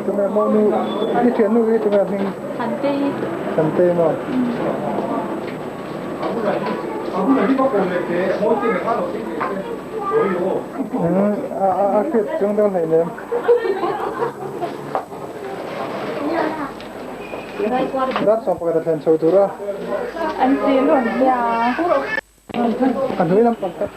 Tunge maw nu i thiannu hi tunge a hming? Thantei. Thantei maw? A hriat chung dawn hleinem. Dar 11 a thlen chho tur a. An ti rawn nia. A hnuai lampang tak.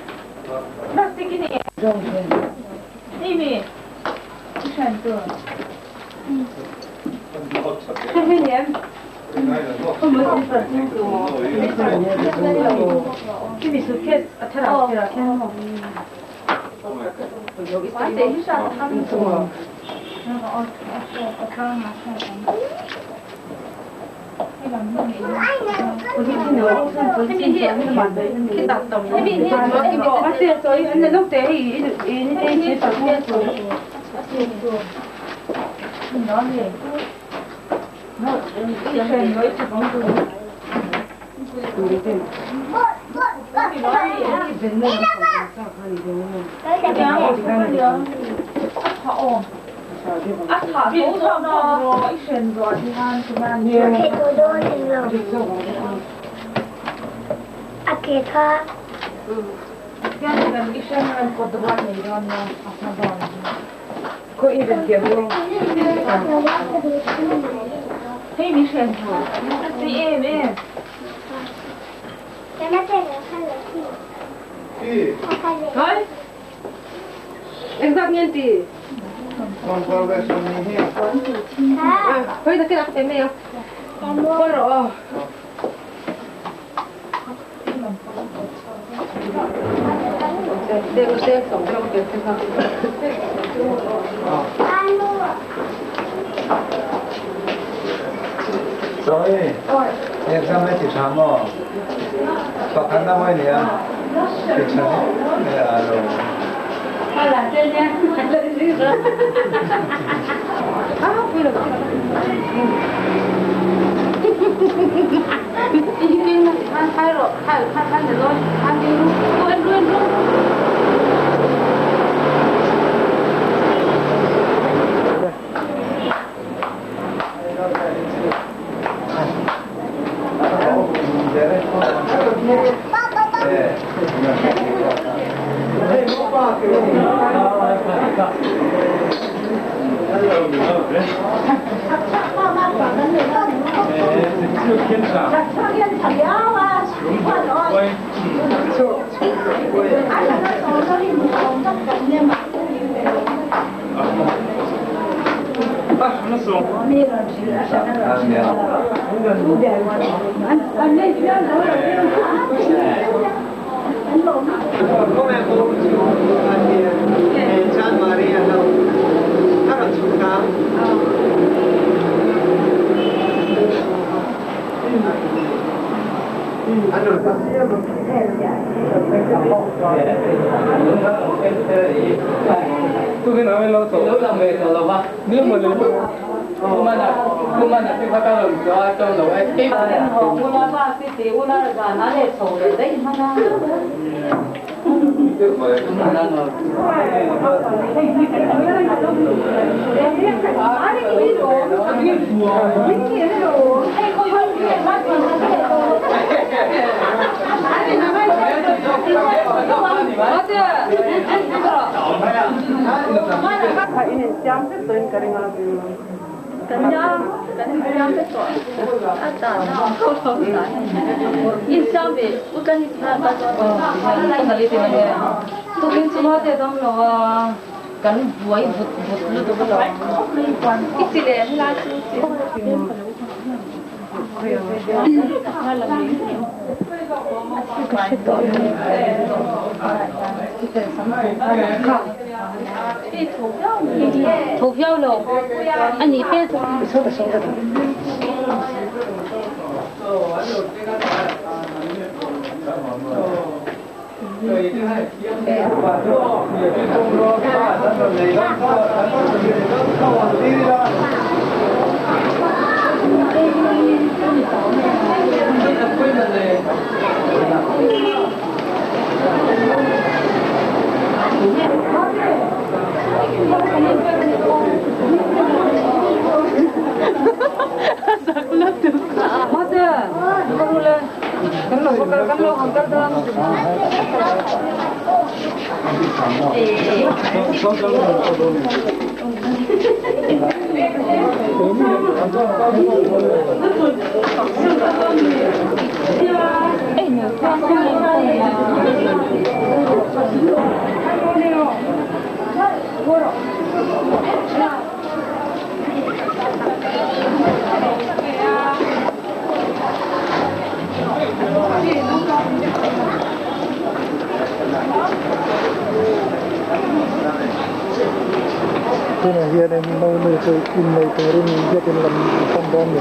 Tunah hianin monu chu innei turin biakin lam an pan dawn a ni.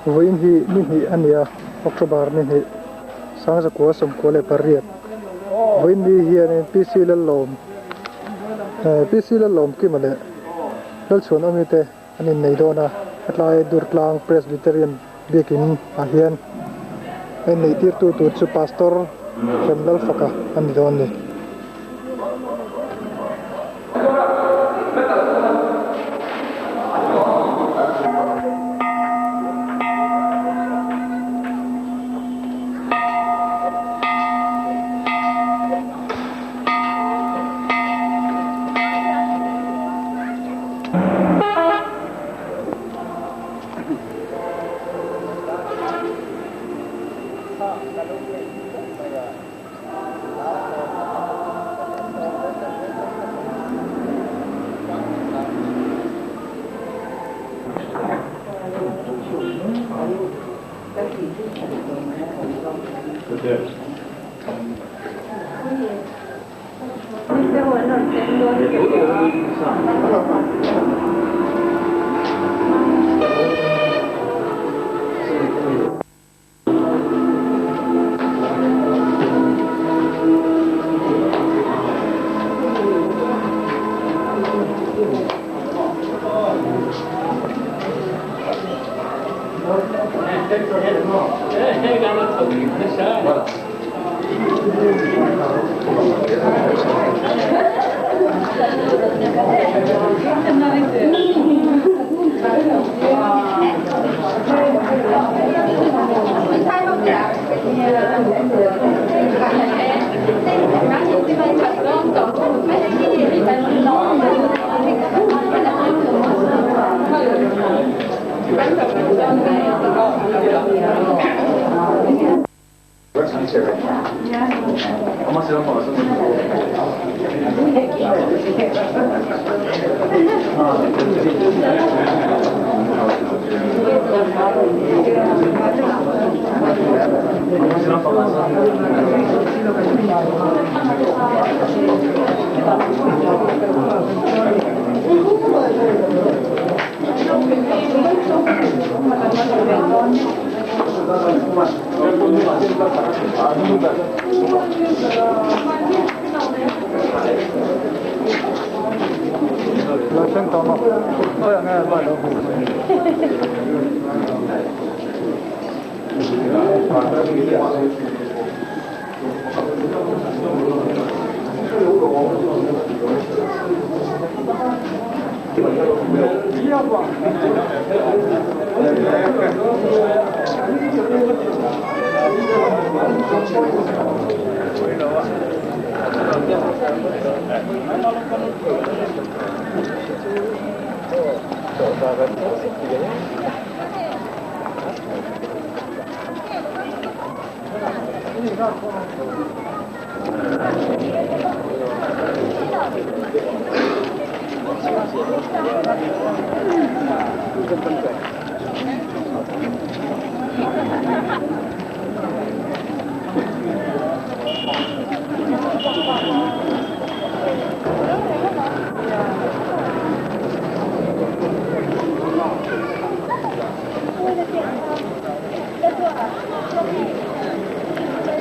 Vawiin hi ni hnih a ni a, October ni hnih, Sangzakua 98. Vawiin ni hianin PC Lallawm PC Lallawm Kima leh Lalchhuan Awmi te an innei dawn a, hetlai Durtlang Presbyterian Biakin ah hian a inneih tirtu tur chu Pastor Remlalfaka a ni dawn a ni.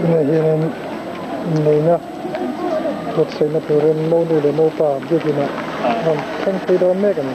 Tunah hianin inneihna buatsaihna turin monu leh mopa biakin ah an rawn thleng phei dawn mek a ni.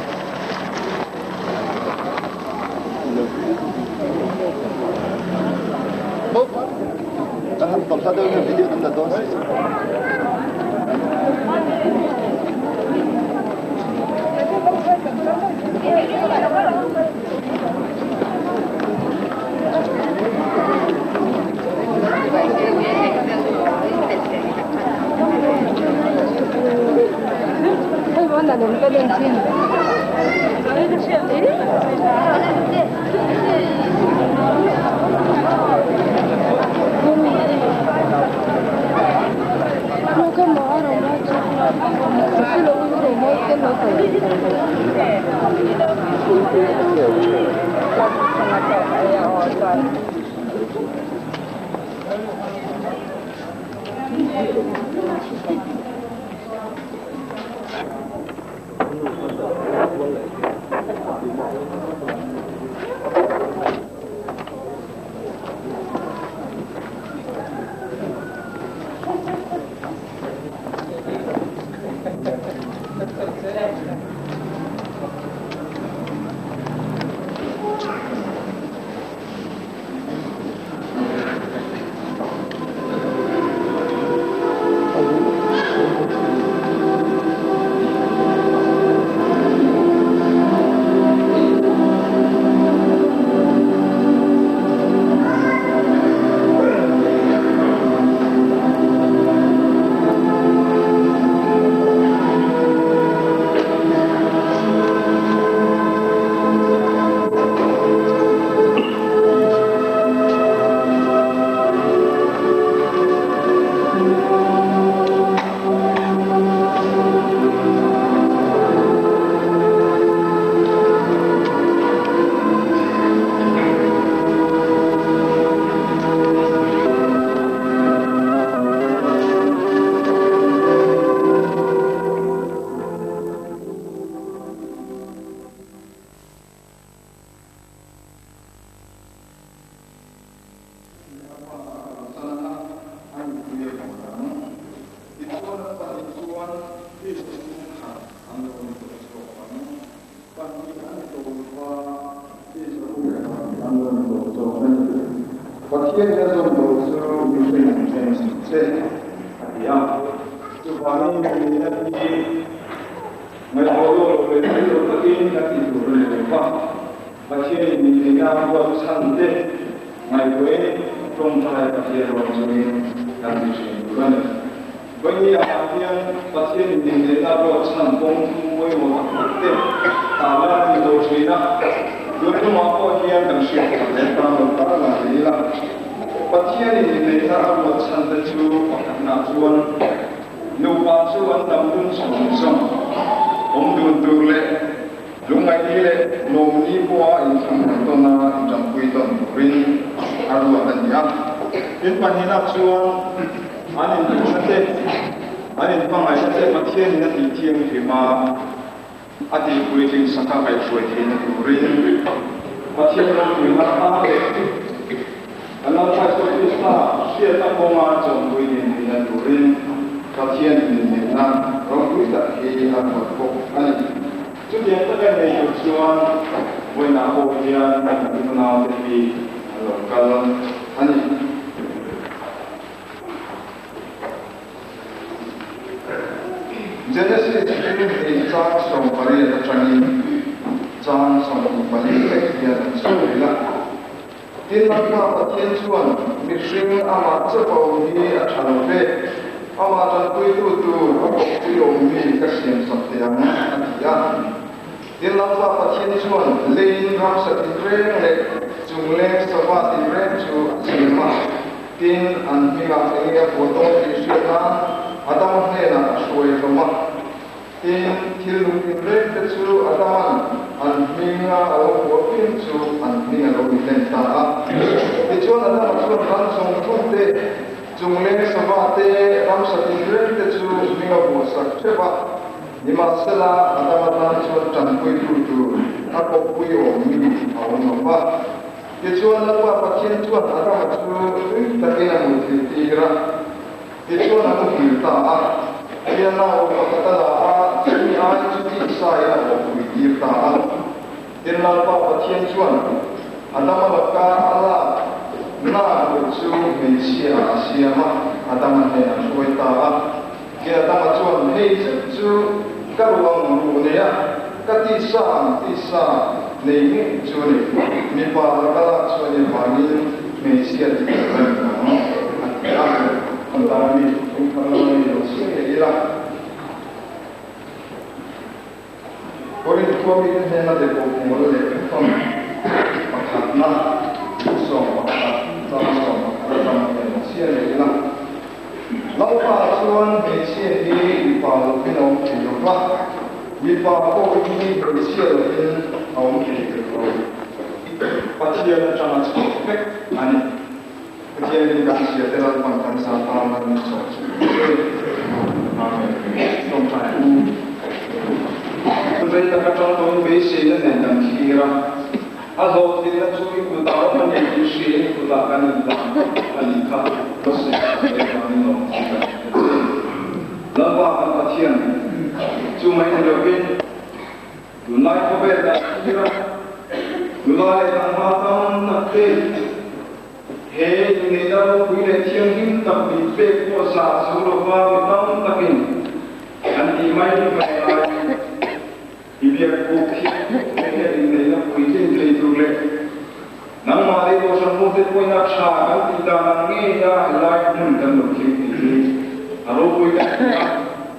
Tichuan Lalpa Pathian chuan Adama chu tui takin a muthilhtir a, tichuan a muhil ta a. Thian nau pakhat a la a, chumi ai chu tihsaiin a awhpuitir ta a. Tin, Lalpa Pathian chuan Adama laka a lak nak ruh chu hmeichhia ah a siam a, Adama hnenah a hruai ta a. Tin, Adama chuan, Hei zet chu ka ruh ang ruh nei a, ka tisa ang tisa nei ngei chu a ni. Mipa laka lak chu a ni vangin hmeichhia tih tur a ni ang, a ti a. An tana mi thuthlung thar lama mi lo chhiar leh ila. Korinth khua mite hnena depawh pawl leh thuthawn pakhatna 11 chang 11 atang hian chhiar leh ila. Lalpa chuan hmeichhia hi mipa lovin a awm thei lo va, mipa pawh hi hmeichhia lovin a awm thei tel lo. Pathian atanga chhuak vek a ni. Pathianin kan hria te Lalpan kan za tan a min chawh chu ni se. Amen. Tawngtai u. Rei tak atang tawhin beiseina nen kan thlir a, a hlawhtlinna chu i kutah awm a ni tih hriain i kutah kan inhlan a nih kha. Joseph a leh vangin lawm chu kan hre che. Lalpa kan Pathian, chu mai ni lovin Tunlai khawvel kan thlir a, nula leh tlangval tam tak te he inneihna ropui leh thianghlim tak min pek pawh zah zo lova mi tam takin an tih mai mai laiin i biak buk thianghlim te hian inneihna puitlin thei tur leh nangmah leh Kohhran hote pawhin a tha kan tih dan ang ngei a helai hmun kan lo thleng thei hi a ropui kan ti a.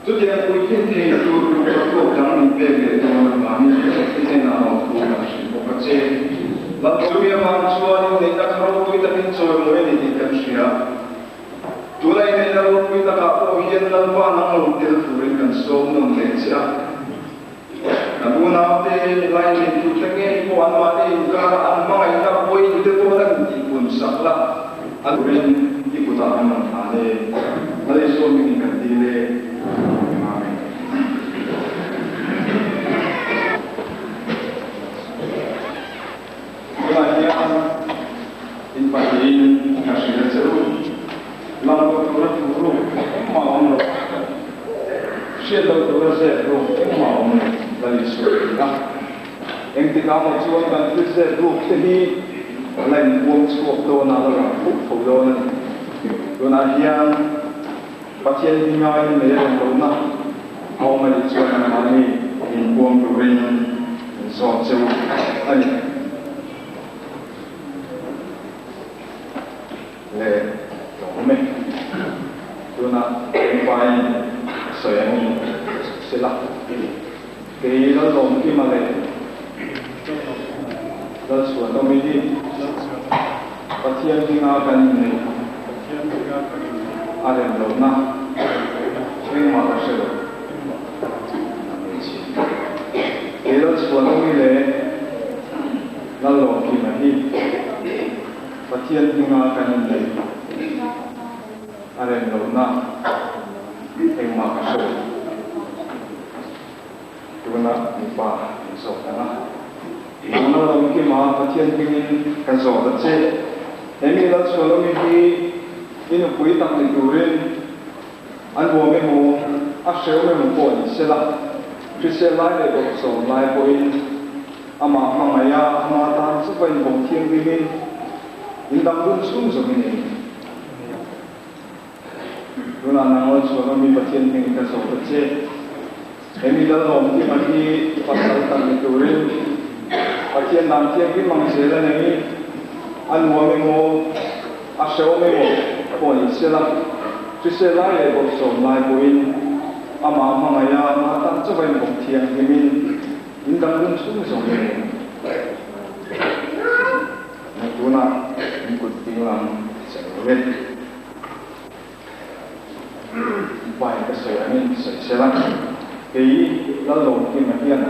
Chutiang puitlin thei tur rupa tuak dang min pek leh dawn avangin i hnenah lawmthu kan hrilh bawk a che. Lalchumi avang chuan inneihna kha ropui takin chawimawi a ni tih kan hria. Tuna inneihna ropui takah pawh hian Lalpa nang lo tel turin kan sawm nawn leh che a. Kan unaute lai neitute ngei pawh anmahni inkarah an hmangaihna vawiin te pawh lan tihpun sak la, an turin i kutah kan rawn hlan e. Lal Isua hmingin kan dil e. Amen. Tunah hian in pahnihin ka hria che u. Lang lo tura thu ruk engmah a awm lo. Hriat lo tura zep ruk engmah a awm lo, Lal Isua a ti a. Engtikah maw chuan kan thil zep ruk te hi la inpuang chhuak dawn a, la lang fuk tho dawn a ni. Tunah hian Pathian hminga innei a rem lohna a awm a nih chuan anmahni inpuang turin min zawt che u a ni. Le tlawm e. Tunah Rinpain a sawi angin sela, kei Lallawmkima leh Lalchhuanawmi hi Pathian hminga kan inneih a rem lohna engmah ka hre lo. Kei Lalchhuanawmi leh Lallawmkima hi Pathian hminga kan inneih a rem lohna engmah ka hre lo. Tuna mipa min zawt ang a, nang la lo kima Pathian hmingin ka zawt a che. He mi Lalchhualawmi hi i nupui tak ni turin an huam emaw a hreuh emaw pawh ni sela, hrisel lai leh bawrhsawm lai pawhin amah hmangaih a, amah tan chupa inbawk thianghlimin indang dun chhung zawmin ei. Tunah nang Lalchhuanawmi Pathian hming ka zawt a che. He mi Lalawm Kima hi pasal tak ni turin Pathian dan thianghlim ang zel a nei. A nuam emaw, a hrehawm emaw pawh ni sela, hrisel lai leh bawrhsawm lai pawhin amah hmangaih a, amah tan chauh a inbawk thianghlimin indang dun chhung zawng em. Tunah min kut ding lam che lo e. Pai ka sawi angin sawi sela, kei Lallawmkima hian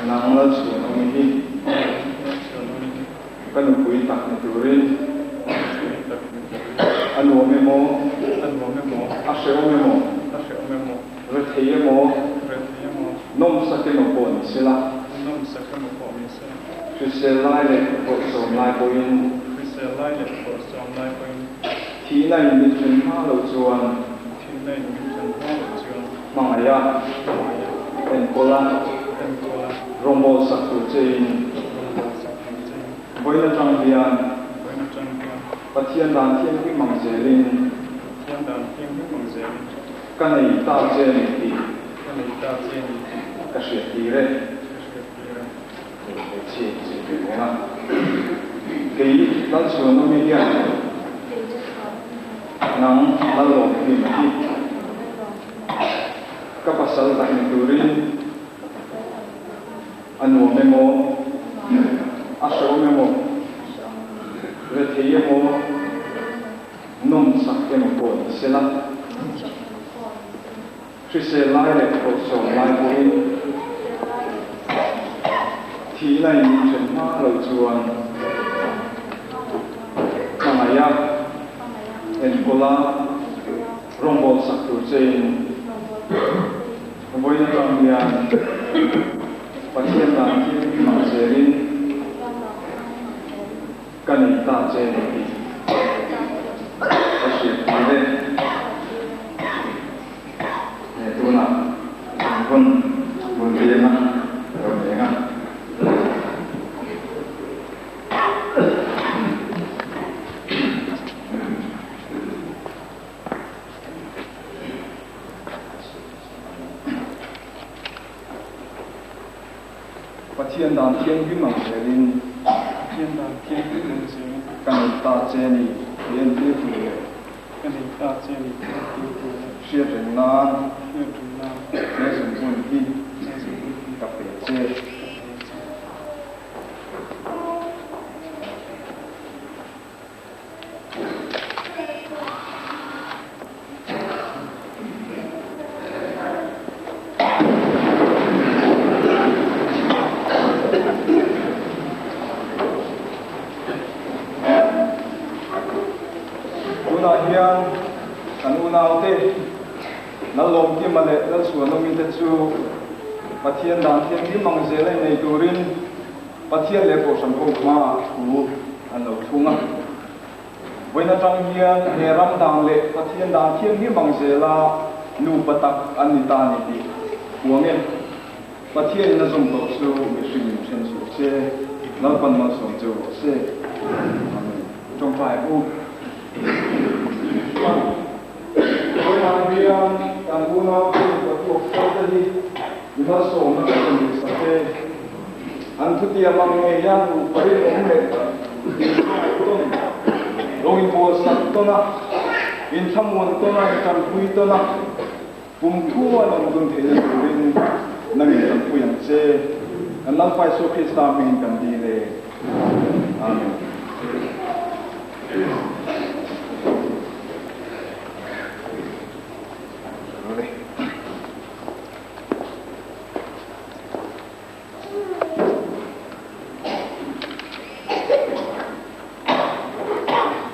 nang Lalchhuanawmi hi ka nupui tak ni turin a nuam emaw, a hrehawm emaw, rethei emaw, nawmsak emaw pawh ni sela. Hrisel lai leh bawrhsawm lai pawhin. Hrisel lai leh bawrhsawm lai pawhin. Thihna in min then hma loh chuan. Thihna in min then hma loh chuan. Hmangaih a. Hmangaih a. Enkawl a. Enkawl a. Rawngbâwl sak tur chein. Rawngbâwl sak tur chein. Vawiin atang hian. Vawiin atang hian. Pathian dan thianghlim ang zelin. Pathian dan thianghlim ang zelin. Ka nei ta che ni tih. Ka nei ta che ni tih. Ka hriat tir e. Ka hriat tir e. Hmeichhe chi ve reng a. Kei Lalchhuanawmi hian nang Lalawmhlima hi ka pasal tak ni turin a nuam emaw, a hrehawm emaw, rethei emaw, nawmsak emaw pawh ni sela. Hrisel lai leh bawrhsawm lai pawhin thihna in min then hma lo chuan hmangaih a, enkawl a, rawngbâwl sak tur chein vawiin atang hian Pathian dan thianghlim ang zelin ka nei ta che ni tih ka hriat tir e. He tunah zungvun vun bianga a lo leng a. Pathian dan thianghlim ang zelin. Pathian dan thianghlim ang zelin. Ka nei ta che ni tih entir tur leh. Ka nei ta che ni tih entir tur leh. Hriat reng nan. Hriat reng nan. He zungbun hi. He zungbun hi. Ka pe che. Ka pe che. Tunah hian kan unaute Lalawmkima leh Lalchhuanawmi te chu Pathian dan thianghlim ang zela innei turin Pathian leh Kohhran ho hmaah thu an lo thlung a. Vawiin atang hian he ram dan leh Pathian dan thianghlim ang zela nupa tak an ni ta a ni tih huang e. Pathianin a zawm tawh chu mihring in then suh se, Lalpan malsawm cheu rawh se. Amen. Tawngtai u. Chuan vawiinah hian kan unau te nupa tuak fo te hi mi malsawmna ka rawn duhsak e. An thutiam ang ngei hian nupa rinawm leh inhmangaih tawn, lo inbualsak tawn a, inthlamuan tawn a, intanpui tawn a, kum thu an awm dun theihna turin nang intanpui ang che. Kan Lalpa Isua Krista hmingin kan dil e. Amen.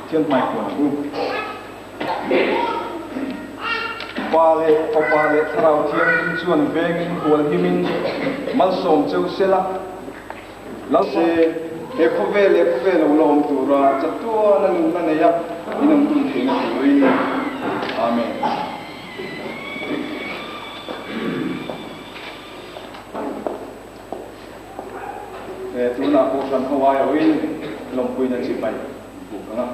Thian hmai kuan u. Pa leh Fapa leh Thlarau Thianghlim chuan vengin hualhimin malsawm cheu sela, Lal se, he khawvel leh khawvel lo la awm tura chatuana nunna neia in awm dun theihna turin. Amen. Tunah Kohhran ho aiawhin lawmpuina chibai buk ang a.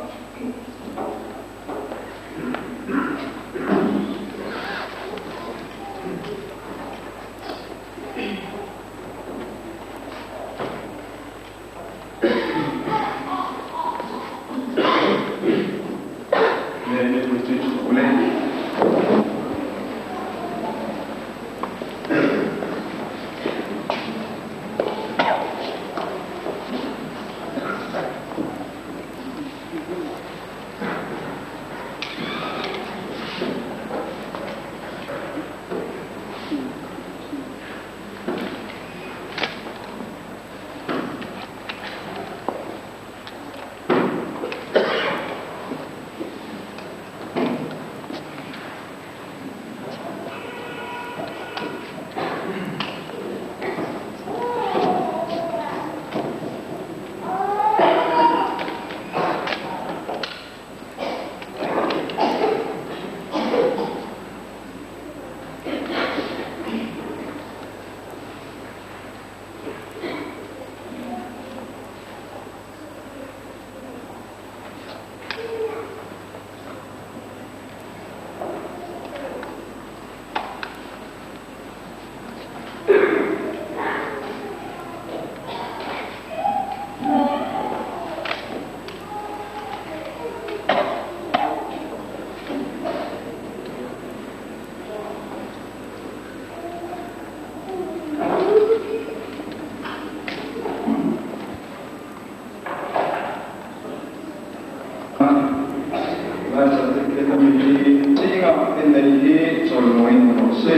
se.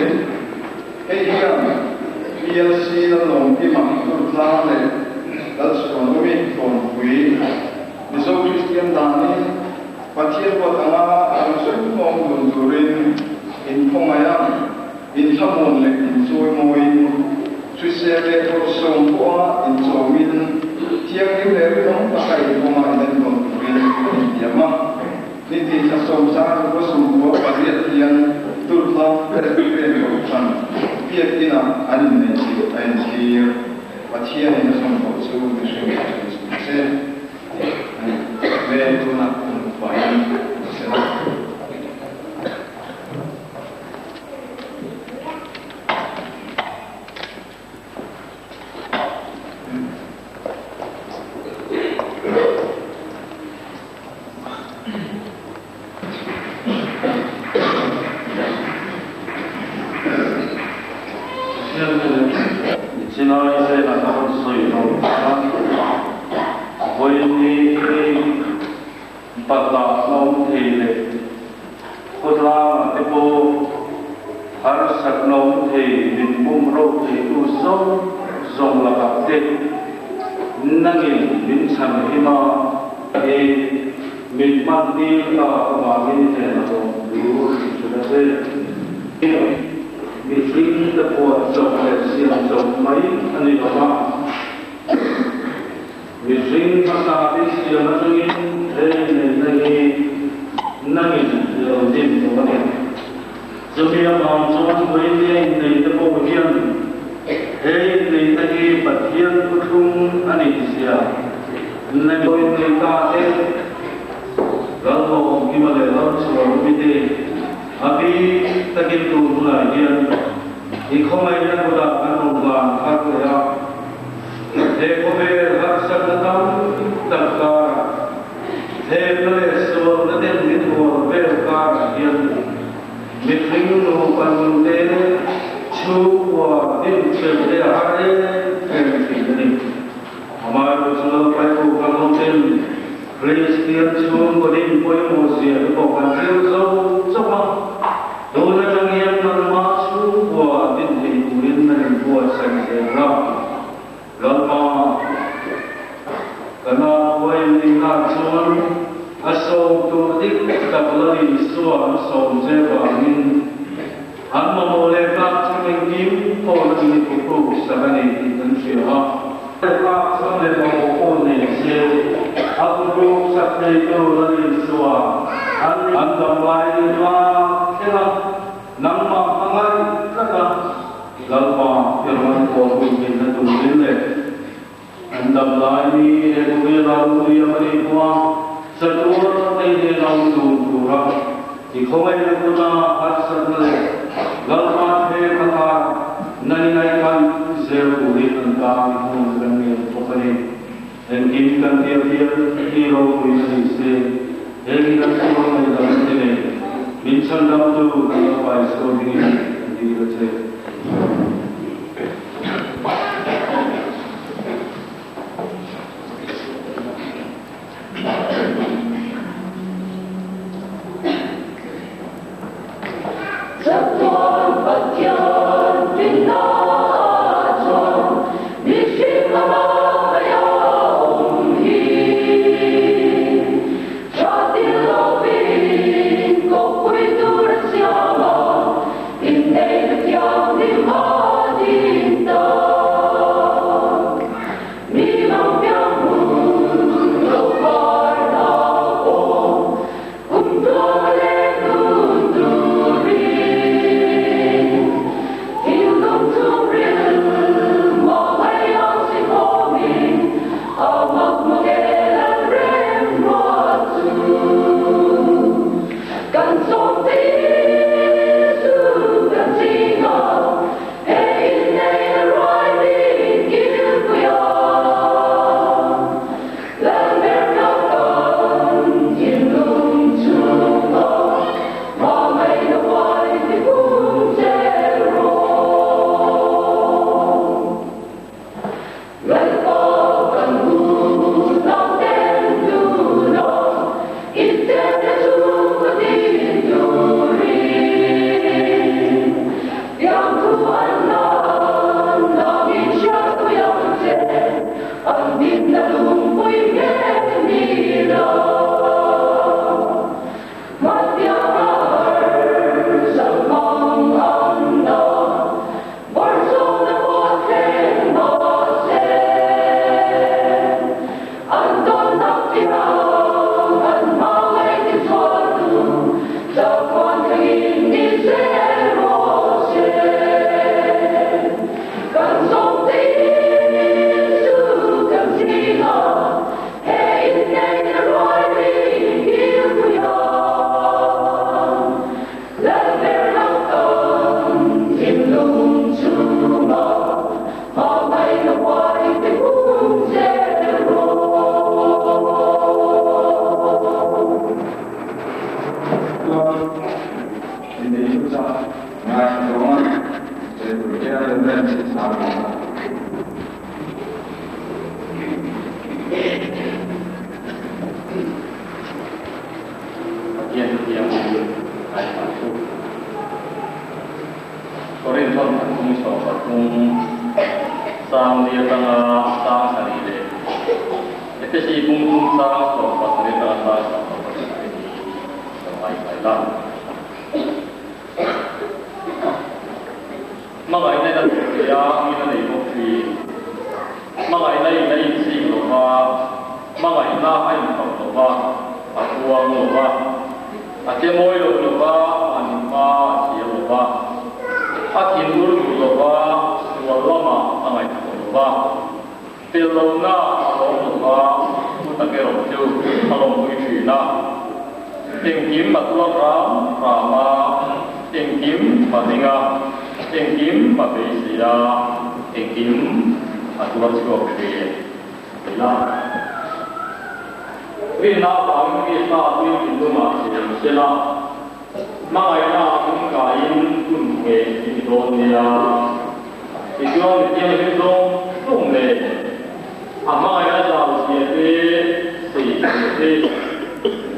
Hei hian PLC Lallawmkima Durtlang leh Lalchhuanawmi Tlawnpui Mizo Kristian danin Pathian ruat anga an zui hlawm dun turin inkhawngaih a, inthlamuan leh inchawimawiin, hrisel leh tawrhsawm pawha inchawmin, thianghlim leh rinawm taka inkawnga inenkawl turin an intiam a. Ni hnih thla 10 98 hian Durtlang Presbyterian Kohhran Biakinah an inneih tih a inthlir. Pathianin a zawm tawh chu mihring a ṭhen chhun che a ni. Ven tunah an hmuhfaiin an hre a. Nichina Israel a rawn sawi lo khan vawiin hi batah a awm thei leh khawtlangah te pawh harsatna awm thei min bum ro theitu zawng zawng lakah te nangin min chhan him a. Hi min hman tir ta avangin hnen a lawm tur tih hrilh a che. Mihring te phuah chawp leh siam chawp mai a ni lo va, mihring hmasa te siam atangin hei neihna hi nangin i lo din tawh a ni. Chumi avang chuan vawinia inneih te pawh hian he inneihna hi Pathian thuthlung a nih zia nangin inneih ta te, Lalhlawhawmkima leh Lalchhuanawmi te a bik takin tun hunah hian i khawngaihna kutah kan rawn hlan thar leh a. He khawvel harsatna tam tak karah thlemna leh sualna ten min hual vel karah hian mihring nupa nunte chhungkua dinchel te a har em em thin a ni. Amaherawhchu Lalpaitu kan awm ten Kristian chhungkaw din pawimawh zia te pawh kan thlir zo chauh a, tun atang hian nangmah chhungkua din thei turin an inbuatsaih zel a. Lalpa, ka nau huai nihna chuan a sawm tur dik tak Lal Isua an sawm che vangin an mamawh leh tlak chhang engkim pawh la ni thuhruk sak a ni tih kan hria a. Tlak chhang leh mamawh pawh nei se a thuhruk sak theitu Lal Isua an dam lai ni tlak thleng a, nangmah hmangaih tlat a, Lalpa i rawn pawl hun theihna turin leh an dam lai ni he khawvela Lungriam a nih hnuah chatuan nei nen a awm dun tura i khawngaihna kutah harsatna leh Lalpa thlemna kar nangin a i kaih zel turin an tan i hmun kan ngen bawk a ni. Engkim kan tiam hian ni ropui a ni se, heng hi kan chhung ngaihdam te nen min chhandamtu kan Lalpa Isua hmingin kan dil a che. Chatuan Pathian finna chuan mihring anga hmei a awm hi. Tha til lovin kawppui tur a siam a, in Pathian chu thiam in ngaithla ang chu. Korinth thawnthu 13 sang li atanga sang sarih leh Efesi bung thum sang 17 atanga sang 17 te hi lo ngaithla ila. Hmangaihna in a duh thei a, min a nei bawk thin. Hmangaihna in a inchik lo va, hmangaihna a infak lo va, a puang lo va, a che mawi lo lo va, mahni hma a thiam lo va, a thinur duh lo va, sual lamah a ngaihtuah lo va, tel lohna a lawm lo va, thu tak erawh chu a lawmpui thin a. Engkim a tuar ram ram a, engkim a ding a, engkim a beisei a, engkim a tuar chhuak thin ila. Rinna avangin Krista tui thinlungah cheng sela, hmangaihna a tungkaiin hun ngei i ni dawn nia. Tichuan mi thianghlim zawng zawng nen a hmangaihna zau zia te, sei zia te,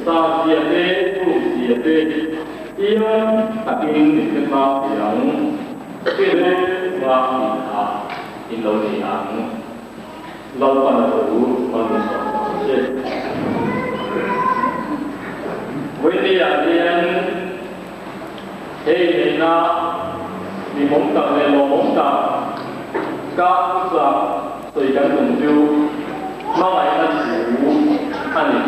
sa zia te, tum zia te hian takin min hre hma thei ang. Hre hma tih kha in lo ni ang. Lalpan a thu hmansawn ang che. Vawinia hian hei neihna hlimawm tak leh lawmawm tak ka thuchah sawi kan tum chu hmangaihna thu a ni.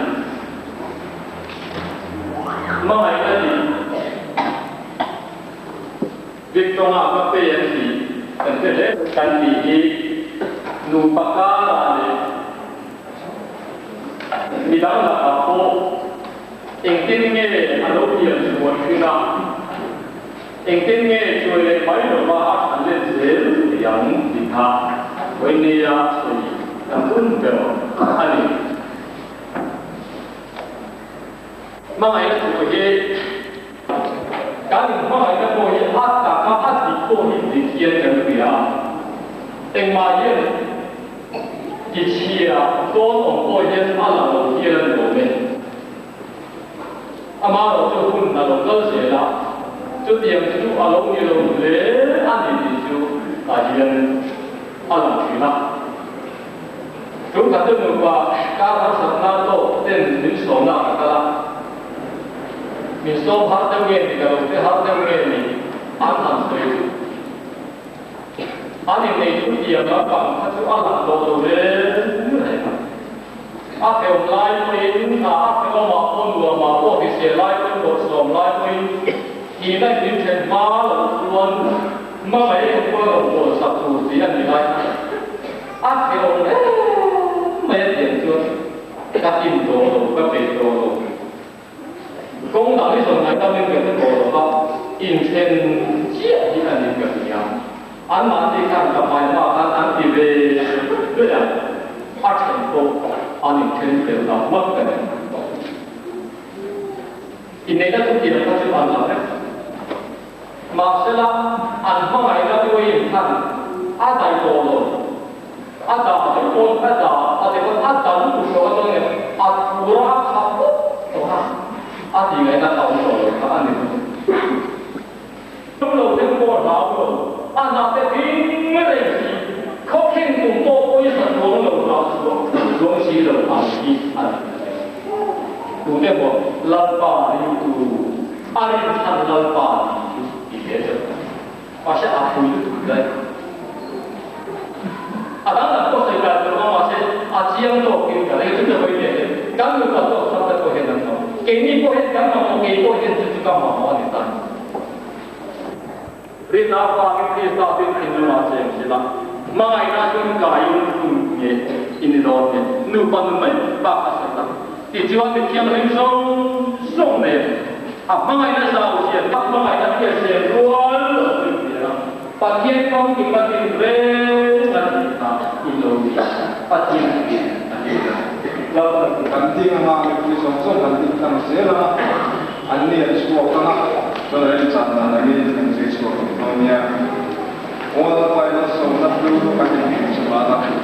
Hmangaihna dik Victonga ka pe an tih kan hre hle. Kan tih hi nupa karah leh midang lakah pawh engtin nge a lo pian chhuah thin a, engtin nge chuai leh mai lova a than let zel thei ang tih kha vawinia sawi kan hun ber a ni. Hmangaihna thu hi kan inhmangaihna pawh hi a taka a dik pawh hi dik hian kan hria a, engmah hian tichhia dawn awm pawh hian a lang lo hial a ni awm e. Amaherawh chu hun a lo kal zel a, chutiang chu a lo ni lo hle a ni tih chu tah hian a lang thin a. Tun khat chu nupa kar harsatna tawk ten min sawmna ka kal a, min sawm har deuh nge ni ka lo hre har deuh nge ni an han sawi chu. An innei chu tiang lampang kha chu a lang tawh lo reng reng a. A hrehawm lai pawhin, a hrehawmah pawh nuamah pawh hrisel lai pawhin bawrhsawm lai pawhin thihna in min then hma loh chuan hmangaih engkawl rawn bawl sak tur tih a ni lai kha. A hrehawm em mai a tiang chuan ka hlim tawh lo, ka peih tawh lo. Kawng dang hi zawn ngaih tamin ka hre tawh lo va, inthen chiah hi a ni ka hria. Anmahni khan ka hmai hma khan an ti ve ve a, a then pawh an inthen fel ta hmak ka ni. Inneihna thutiang kha chu an la vek. Mahsela, an hmangaihna tuaiin khan a dai tawh lo. A dah te pawn a dah, a te pawn a dang u hrawk a chuan nge a thura a khah pawp tawh a, a tih ngaihna kha awm tawh lo kha a ni thung. Tum lo te pawh a hlau lo, a hna te ding reng si, khawkhin kum pawh pawisa chuang lo dah chhuah chuang si lo ang hi a ni ta reng. Tute maw Lalpa ringtu a rinchhan Lalpa tih chu ti ve deuh ta. Mahse a phui lutuk daih. A dang dang pawh sawi kai tur awm mahse a chiang tawkin ka ring chu ka hawi ve hle. Kan nupa tawk thar te pawh hian an mamawh. Keini pawh hian kan mamawh, kei pawh hian chu chu ka mamawh a ni ta. Rinna avangin Krista chu thinlungah cheng sela, hmangaihna chu kaiin hun nge i ni dawn nge? Nupa nun mai bak a sawi tak. Tichuan mi thianghlim zawng zawng nen a hmangaihna zau zia tak hmangaihna hriat zel rual lo chu hria a, Pathian famkim a din reng a tih kha i lo ni a, Pathian hi a ni lo. Lalpan. Kan ding anga mipui zawng zawng kan ding tlang zel anga, an ni an chhuak anga, chuan a remchan dan angin kan zui chhuak leh dawn nia. Aw Lalpa i malsawmna. Hlana.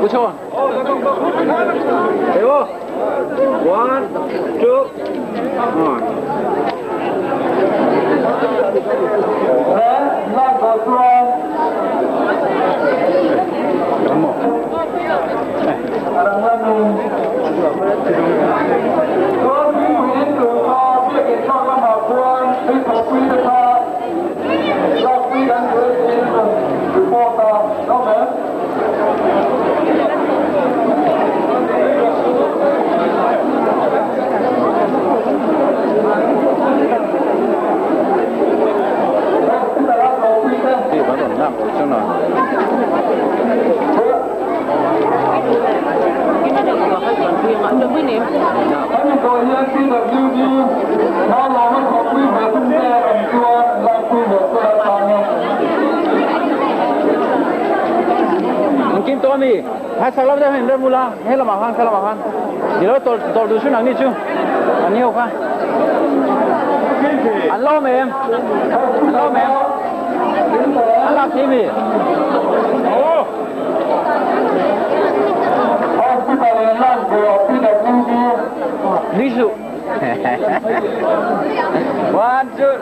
不错。给我，one two，来，那个说。 Kim to mi, hai salam dah main mula, hai lama han, salam han. Dia tol tol du nang ni chu, anh yêu kha. Anh lo mềm, anh lo mềm. Anh làm gì mi? Ni su. One two.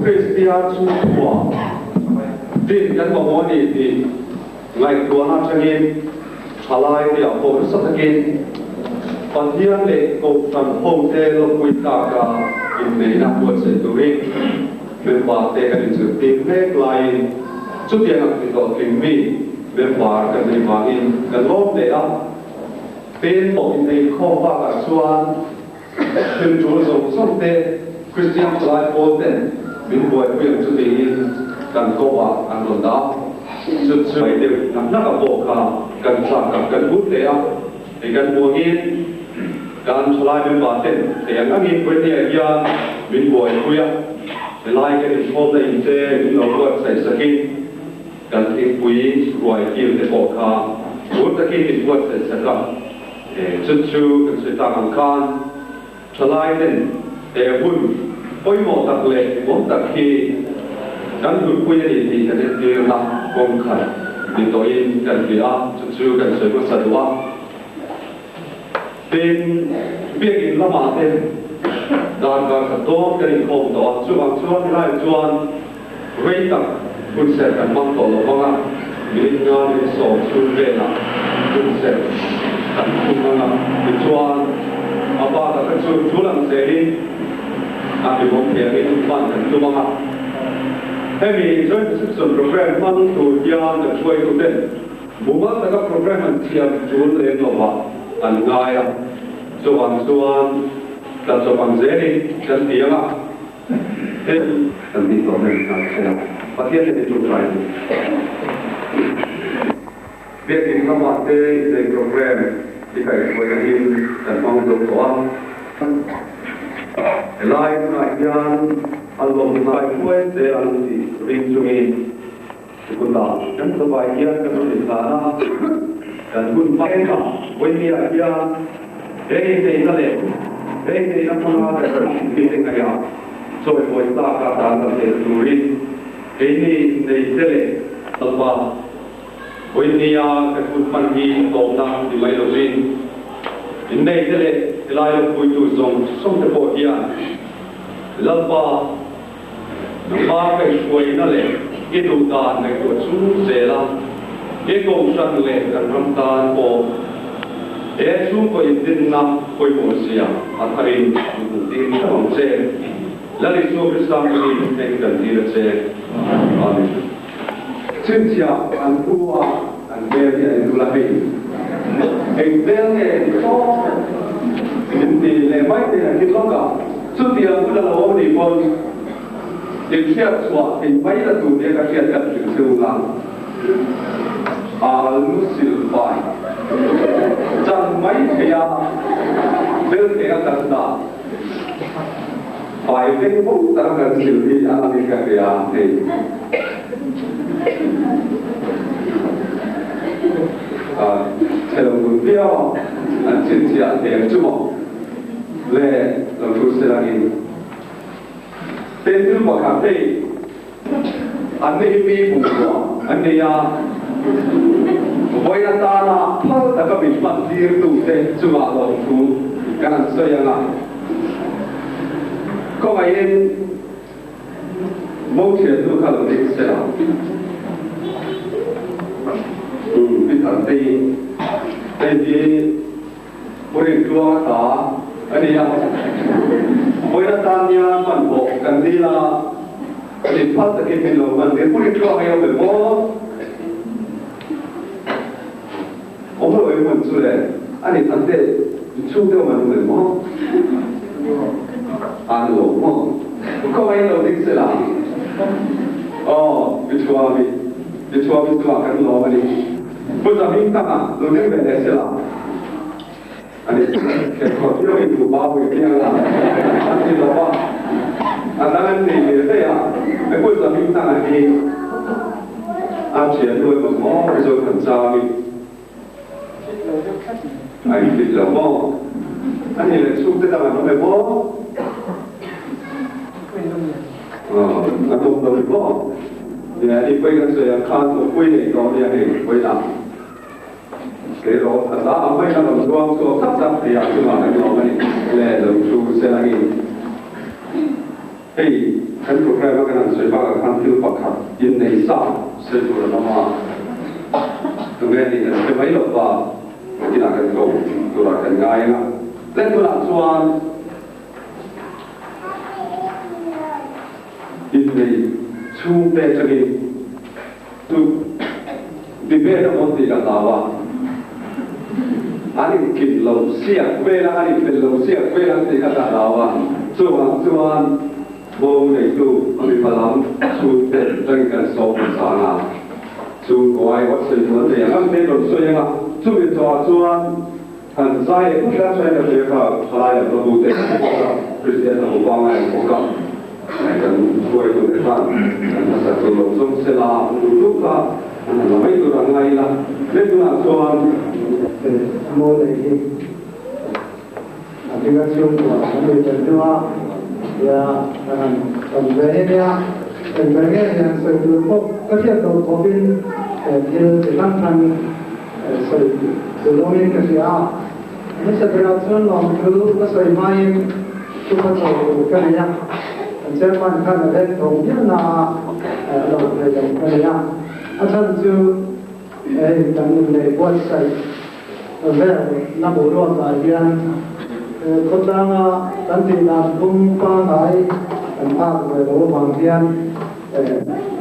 Kristian chhungkua din kan mamawh a ni tih ngaihtuahna atangin thalai te ah pawh nasa takin Pathian leh Kohhran hote lawmpui tlaka inneihna buatsaih turin member te kan inzirtir mek laiin chutiang ang ti hlawhtling mi member kan nei vangin kan lawm hle a. Pen pawh inneihkhawm bakah chuan Thil tul zawng zawng te Kristian thalai pawl ten min buaipui ang chu tiin kan kawp ah an rawn dah. Chu chu mai deuh hnak hnak a pawh kha kan chak a, kan hur hle a, hei kan hmuh angin kan thalai member ten thei ang angin Vawinia hian min buaipui a, helai kan inkhawmna in te min lo buatsaih sakin kan thingpui ruai kil te pawh kha hur takin min buatsaih sak a, chu chu kan sawi tak ang khan Thalai ten he hun pawimawh tak leh hlimawm tak hi kan hlutpui a ni tih kan entirna kawng khat ni tawhin kan hria a, chu chu kan sawi hmasa duh a. Tin, biakinn lamah te dan kar khat dawn kan inkhawm tawh a, chuvang chuan helaiah chuan rei tak hunserh kan hmang tawh lo vang a, minute nga minute 10 chhung velah hunserh kan khung ang a, tichuan a bakah kha chu tul ang zelin a hlimawm thei angin hman kan tum ang a. Hemi Joint Reception Programme hmang tur hian kan hruaituten mumal taka programme an thiam tul lem lovah an ngai a, chuvang chuan tla chawp ang zelin kan ti ang a. Kan tih tawh nen khan hre lo. Pathian hi chu trai ni. Biakin lamah te innei program i kaihhruai angin kan hmang zo tawh a. Helai hmunah hian a lawm kaihhruai zel ang tih ring chungin tukutah kan zavai hian kan rawn inhlan a. Kan hun hma vawinia hian he inneihna leh he inneihna hmanga kan mite ngaihah chawimawi tlaka dan la theih turin keini inneite leh Lalpa vawinia kan hun hman hi tawpna ni mai lovin inneite leh helai lo puitu zawng zawngte pawh hian Lalpa Nangma kaihhruaina leh i duh dan ngaihtuah chung zel a, i kohhran leh kan ram tan pawh he chhungkaw indinna pawimawh zia a tharin min hmuh tir theuh ang che. Lal Isua Krista hmingin heng kan dil a che. Amen. Chhinchhiah an pu a, an hmel hi an inul a, hei eng hmel nge ni tawp min ti leh mai thei ang hi lawk a. Chutiang hun a lo awm nih pawn in hriat chhuah thei mai la tur nia ka hriat kan hrilh che u la, al nu sil fai chan mai thei a, bel thei a kan dah fai veng fo tak a kan sil hi a lang in ka hria hei. Chhe lo dun viau a, an chhinchhiah thei ang chu maw? Le lo thu se langin Tenthil pakhat hei an ni hi mi bungrua an nei a, vawi atana phal taka min hman tirtute chungah lawmthu kan han sawi ang a, khawngaihin Mo thiannu kha lo ding se la, Pi Thantei hei hi Pu Rintluanga ta a ni a, vawiin atan hian hmanhmawh kan dil a, inphal takin min lo hman tir. Pu Rintluanga hi a awm em aw? Awm lo em hman chu le, a ni Thante inchhung deuh man awm em aw? A ni lo maw? Khawngaih lo ding se la. Aw, Mithuami, Mithuami chungah kan lawm a ni. Pu Zahming tangah lo ding ve leh se la. A ni, khenkhaw thiau in duh ba pui piang a, an ti lo va, a dang an nei ve daih a, he Pu Zahming tangah hi a thian nuai maw maw chu kan chang in a in fit lo maw? A ni leh chhungte dang an awm em aw? An awm lo ni maw? Nia, i pawi kan sawi ang khan thawkpui nei tawh nia hei vawiinah kei rawh a za ang maiin a rawn zuang chhuak chak chak thei a chungah kan lawm a ni le lo thu se langin hei kan programme a kan han sawi bakah khan thil pakhat innei sa sawi tur an awm a tunge nih kan hre mai lo va inah kan ko turah kan ngai ang a le tunah chuan Innei chhungte atangin chu debate a awm tih ka hlau a, an inkin lo siak vel ang, an infel lo siak vel ang tih kha ka hlau a, chuvang chuan bo neitu a mipa lam chhungte atangin kan sawm hmasa ang a. Chhungkaw ai wat sawi tur an nei ang ang te rawn sawi ang a, chumi chawah chuan han zai leh phawt hram hrain ka hria kha thalai lam hlabu te kan ti bawk a, Kristian hlabu pangngai ang bawk a, kan hruaitu te khan kan hmasa tur lo zawng se la, an duh duh kha an han la mai tur ang ngai ila, hle tunah chuan. Maw lei hi a hminga chhungkua kan nei tel hnu a, tia kan han tam ve hi nia, eng ber nge hian sawi tur pawh ka hriat loh khawpin thil chi hrang hrang sawi tur awmin ka hria a. Hmasa berah chuan lawmthu ka sawi hmain thupa chaw tur ka nei a, kan chairman khan a veng thawng viau na a lo thei lo ka nei a, a chhan chu hei kan inneih buatsaih Vel na boruakah hian khawtlanga kan tih dan phung pangngai kan phak ve lo avang hian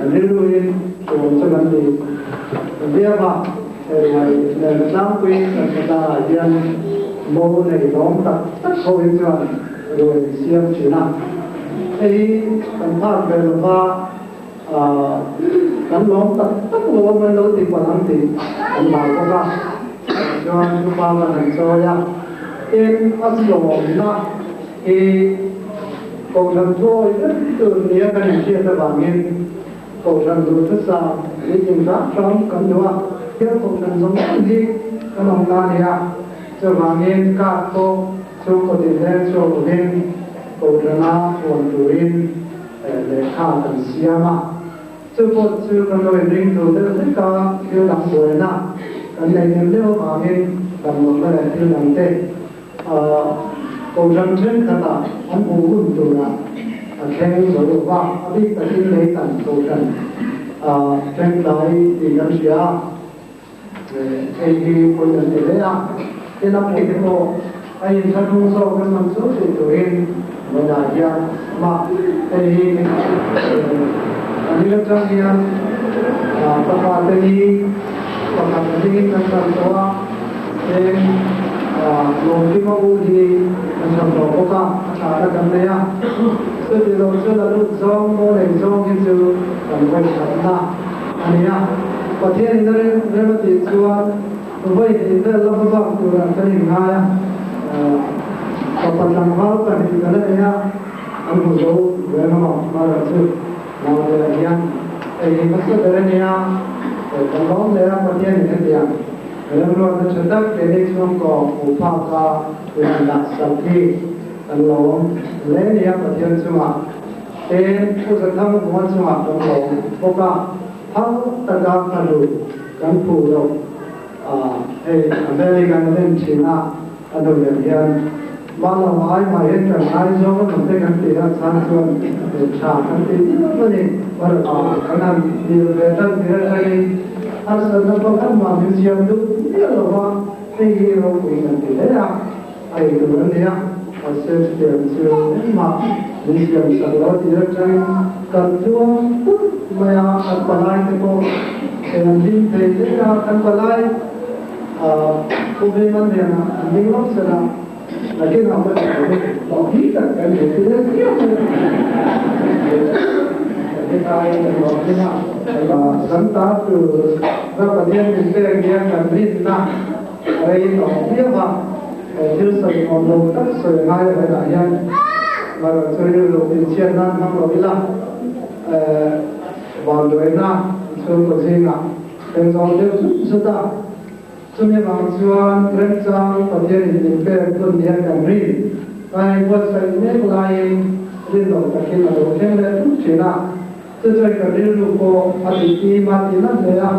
rilruin hriawm chu kan ti viau a. Hei nen tlangpuiin kan khawtlangah hian mo nei lawm tak tak ho hi chuan ruai siam thin a. Hei hi kan phak ve lova. Kan lawm tak tak lo a man lo ti palh ang tih kan hlau bawk a, tichuan thupa kan han chawi a, tin a sawmna hi Kohhran thuawi vek tur nia kan inhriat avangin Kohhran duhthusam meeting hrang hrang kan duh a, thil Kohhran zawng zawng hi kan awm na a ni a, chuvangin card pawh chhungkaw tinreng chhuak lovin Kohhrana huan turin Lehkha kan siam a, chu pawh chu kan lo inring tur deuh hlek a, thil dang buaina kan nei nem deuh avangin damlohna leh thil dang te Kohhran thenkhatah an hmuh hun turah a thleng zo lo va, a bik takin leitan Kohhran thlengtlai tih kan hria a. Hei hi pawi kan ti hle a, tin a pawite pawh a inthlahrung zawk kan man chu tih turin vawiinah hian mah hei hi a ni atang hian pakhat te hi pakhat a dingin kan kal tawh a, tin lawmkima u hi kan chhan tawh bawk a, a thla na kan nei a, chuti lo chu la lut zawng maw nei zawng hi chu kan vawikhatna. A ni a, Pathianin a rem a tih chuan vawi hnih vel la hma bak turah kan inngai a, fapa tlangval pahnih kan la nei a, an hmu zo ve ngam ang hmarah chu naute ah hian hei hi hmasa ber a nia, kan lawm leh a, Pathianin hetiang remruatna tha tak keini chhungkaw hmuh phaka inhan dah sak hi kan lawm hle a ni a, Pathian chungah. Tin, Pu Zathang hmuha chungah kan lawm bawk a, phal taka fanu kan phu loh a, hei American en thin a, a nu leh hian mah lo ai mah hian kan ngaizawng a nawm te kan ti a, chhan chuan tha kan ti viau a ni. Kan han dil ve tan tir atangin harsatna pakhat mah min siam duh miah lo va, hei hi ropui kan ti hle a. A ei tur a nia, mahse chutiang chu engmah min siam sak lo tih atangin kan tluang put mai a, kan palai te pawh an hlim thei hle a, kan palai Pu Hmingman nen an ding lawk sel a, nakinah pawh englo hlawh hi tak kan nei ti leh viau mai a, kan hlawh hlim a, kan ta tur ram Pathian min pek nia kan rinna rei tawh viau a. He thil sawi nuam lo tak sawi ngai a hetah hian ngaihtuah chu rilru inchhiat nan hmang lo ila, vanduaina chhungkaw zingah kan zawng deuh zut zut a. Chumi avang chuan remchang Pathianin min pek hun nia kan rin kai buatsaih mek laiin rinawm takin a lo thleng leh thut thin a. Chu chuan kan rilru pawh a ti tim a ti na hle a,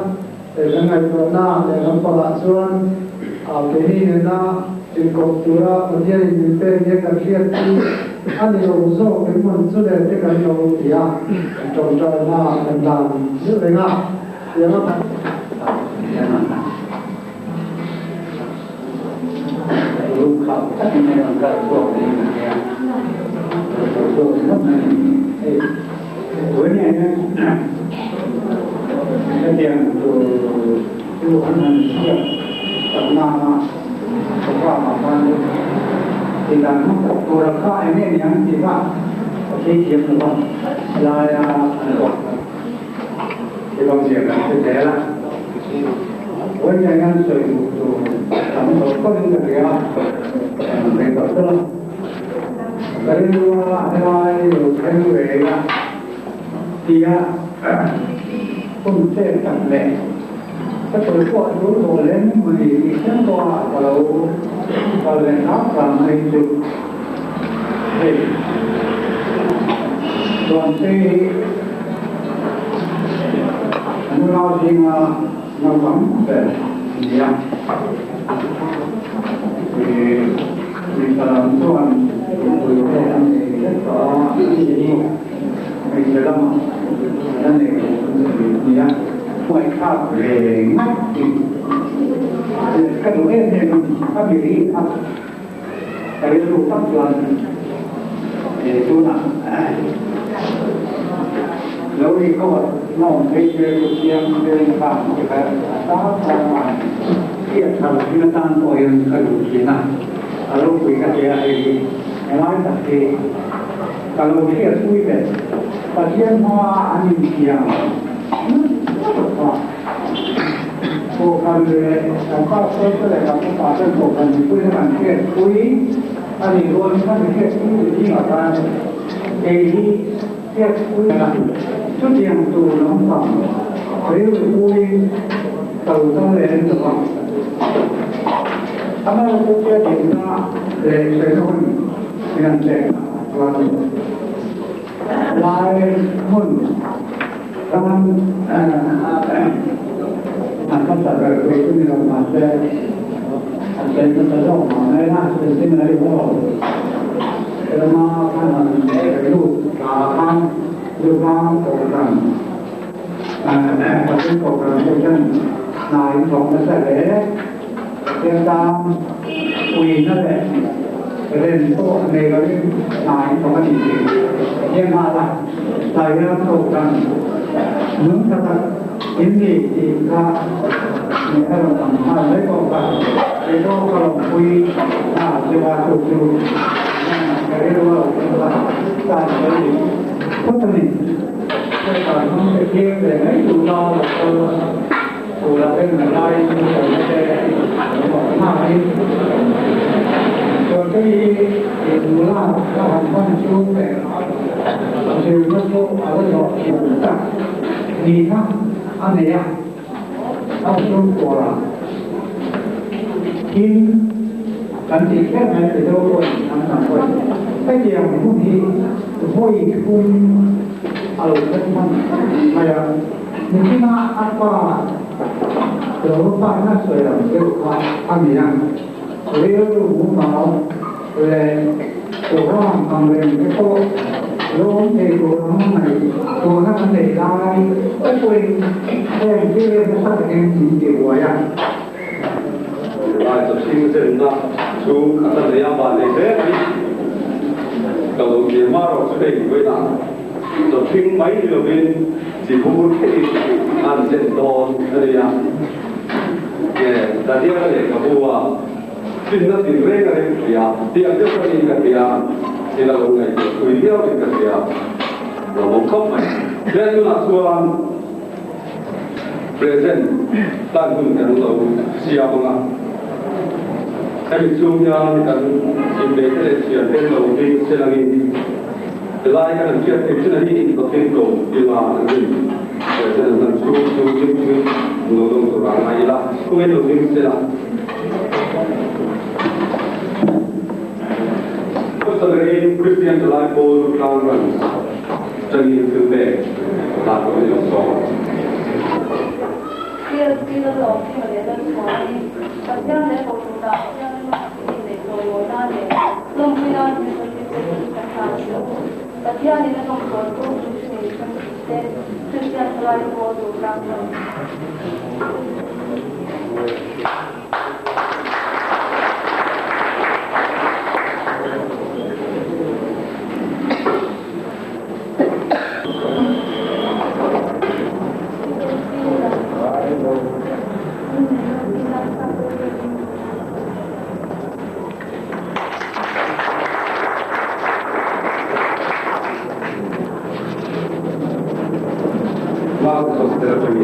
he kan ngaihtuahna leh lampangah chuan keini nena inkawp tura Pathianin min pek nia kan hriat chu a ni lo zawk engmawn chu le te kan lo ti a, kan tawngtaina kan dan deuh reng a, tiang a. Lungkham takin hei rawn kal chhuak niin ka hria. Rawn kal chhuak ringawt mai a ni. Hei vawiin hian hetiang tur chu an han ziak tak nana programme ah khan tih dan hmang tak tur ang kha eng nge ni ang tih kha ka thei thiam lo va, helaia an ruah kha. Ibang zia kan hre zel a. Vawiin hian sawi duh tur tam tawh tawhin ka hria a, rei tawh tawh a. Ka rilrua helai lo thleng ve a tia hun chet tak leh ka sawi pawh a tul tawh lem mawni tih thleng pawha ka lo kal ve hram hram mai chu hei Chuanpui hi an unau zinga naupang ber a ni a. Mipa lam chuan nupui te an nei vek tawh a, ani hi hmeichhe lamah la nei lo a ni a. Ngaihthlak ve ngat tih ka duh em em a ni, a miri kha. Ka rilru tak chuan tunah lo record hlawm phei se chu chiang veng khan ti kha a sang sang a, hriat thar thin atan pawh hian ka duh thin a, a ropui ka ti a hei hi helai tak hi ka lo hriat pui ve Pathian hmaa an insiam nasa tak a. Kohhran leh kan pastor te leh kan upa ten kohhran mipui te kan hriatpui a nih rualin kan hriatpui ti zingah khan kei hi hriatpui a chutiang tur lampang rilrupuiin ka lo kal leh reng lo va. Amaherawhchu dinna leh sawina hun min han pek chuan Lai hmun ram an hmasa ber tur chu ni lo mahse an sawi hmasa zawk mah mai a, Centenary Hall rama khan an sawi lut thla khan Luvang Kohhran Pathian Kohhran ho hian hna in thawk nasa hle. Pathian tan puina leh rem pawh nei lovin hna in thawk a ni tih hria nghal a, tlai hian kohhran nung tha tak in ni tih kha a rawn lang nghal mai bawk a, kei pawh ka lawmpui nghal che a, chu chu ka rilru a lo thleng kha tan sawi dik phawt a ni. Heta hnung te thlir ve mai tuna lo kal Tuna ten lai sawi te hmain chuan hei hi nula ka han hman chu zirna pawh a la zawh thiam tak nihna a nei a, a chhungkua in kan tih kher mai Mizo pawhin an tam pawhin hetiang hun hi vawi thum a lo thleng hman mai a. Nichina a pa lo faina sawi ang deuh kha a ni a, rilru mumal leh program ang reng te pawh lawm thei tur ang ngaih tuahna kan nei lai te pawhin heng thil nasa takin min ti buai a. Lai chawchhing zenna chu khat a nei a, van nei hle mai. Ka lo ti hma rawh chu hei vawiinah Chawchhing mai ni lovin chi bur theihin an zen dawn a ni a. Nge Daniela lehkhabu a finna tin reng a rem hria tiang deuh ka niin ka hria, thil a lo ngaihtuah pui viau in ka hria. Lo awm khawp mai. He tunah chuan present tan hun kan lo siam ang a. Hemi chhung hian kan inbeihte leh thiante lo ding selangin Helai kan han hriat theih chin a hi inpatling ko ila an rin president an chhung chu ding chungin lo dawng tur a ngai ila khungin lo ding sela. Hmasa berin Kristian Chalai pawl tlang ran tangin thil pek hna tur in lo sawm a. TLC Lalawmkima leh Lalchhuani, Pathian leh Kohhranah Pathian rinna leh chawimawi nan leh lawmpui nan thil Pathianin a rawngbawl tu Missionary te Kristian thalai pawl tur tan chuan. Marcos atangin.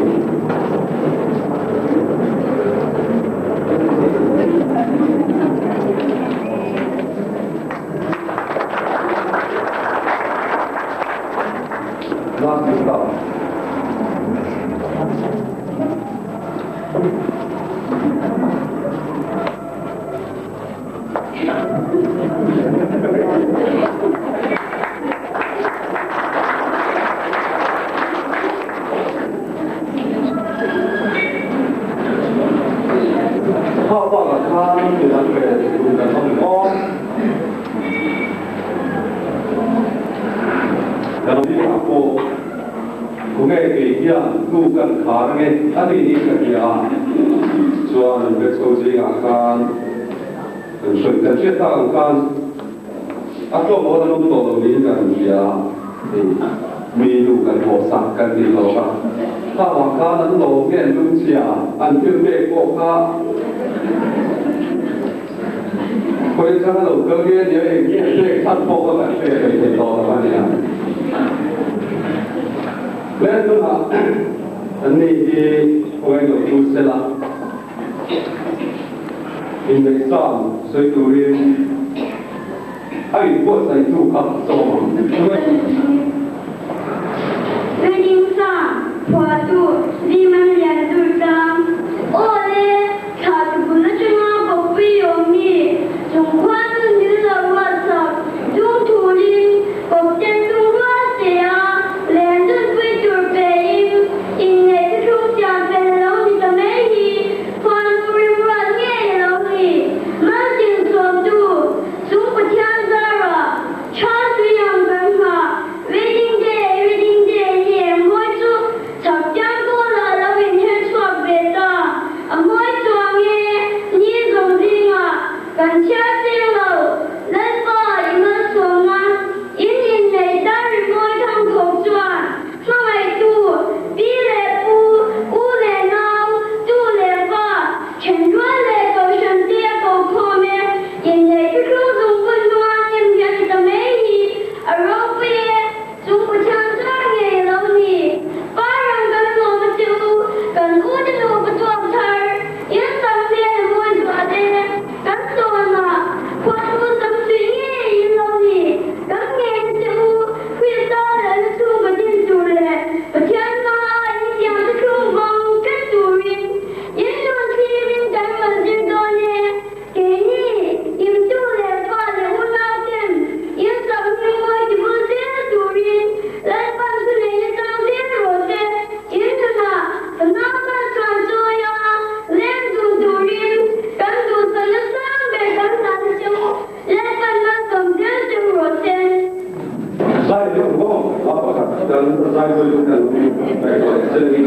Kha bakah khan midang ve tur kan awm aw. Kan zingah pawh khawnge kei hian hnu kan khar ange a ni niin ka hria a, chuan an be chho zingah khan kan sawi kan hriat tak ang khan a tlawm awl an awm tawh lo niin kan hria a, hei mi nu kan hawhsak kan tih lo kha kha vang khan an lawm nge an lungchhia an thil pek pawh kha Khawi atanga lo kal nge nia eng nge pek chhan pawh kha kan hre thei thei tawh lo a nia. Le tunah an ni hi khawi lo tu sela inneihsam sawi turin a inbuatsaihtu kha sawm ang. Wedding song phuahtu Liman Lian Durtlang, Aw le, thla ti bul atanga bawkpui awm mi, chung khuan nun min lo ruatsak, chung thulin kawpten lung rual che a, len dunpui tur pein inneih thuthlung siam fel a lo ni ta mai hi, khuan rim ruat ngei a lo ni. Maltin sawmtu, chung Pathian zarah, tha tui ang kan nghah. Wedding day, wedding day hi eng mawi chu chhak tiang kawlah a lo inher chhuak ve ta. A mawi chuang e, ni zawng zingah kan chhiar seng lo. Lalpa i malsawmna in inneih dar ri mawi thang thawk chuan hmangaihtu pi leh pu, u leh nau, tu leh fa, thenrual leh kohhran te a ko khawm e, inneih thuthlung zung bun hnuah hnem hi a ni ta mai hi. A ropui e, chung Pathian zar ngei a lo ni. Pa ram kan lawm a che u, kan u te nupa tuak thar, in sam hmel a mawi zual e, kan tawnah khuanu sam suih ngei in lo ni. Kan ngei a che u, Krista lalna chhungkaw din tur leh Pathian hmaah in tiang te thlung vang tlat turin in nun thlirin kan rawn zir dawn e. Keini, imtu leh fa leh unauten in sak hming mawi ti bul zel turin Lalpan thu neihna chang zel rawh se. In nunah Fanaupa chuan chawi a, leng dun turin kan duhsakna sang ber kan hlan che u, Lalpan malsawm zel che u rawh se. Zai deuh maw? A pakhat kan zai dawi kan ngaihtuah leh chengin.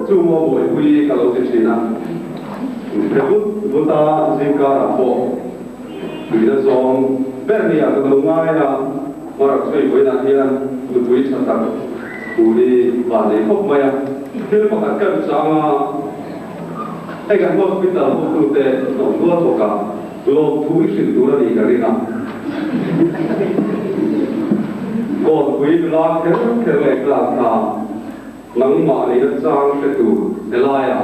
Chu maw Bawihpui ka lo ti thin a. He vut vut a zingkarah pawh tuina zawng ber nia ka lo ngai a, Marak chhui vawiinah hian nupui tha tak hu hi van nei khawp mai a. Thil pakhat kan chang a, hei kan hospital hotute hnawm nual bawk a, lawmthu i hrilh tur a nih ka ring a. Kawnpui nula kher kher leh nghal kha nangmah nihna chang hre tur helaiah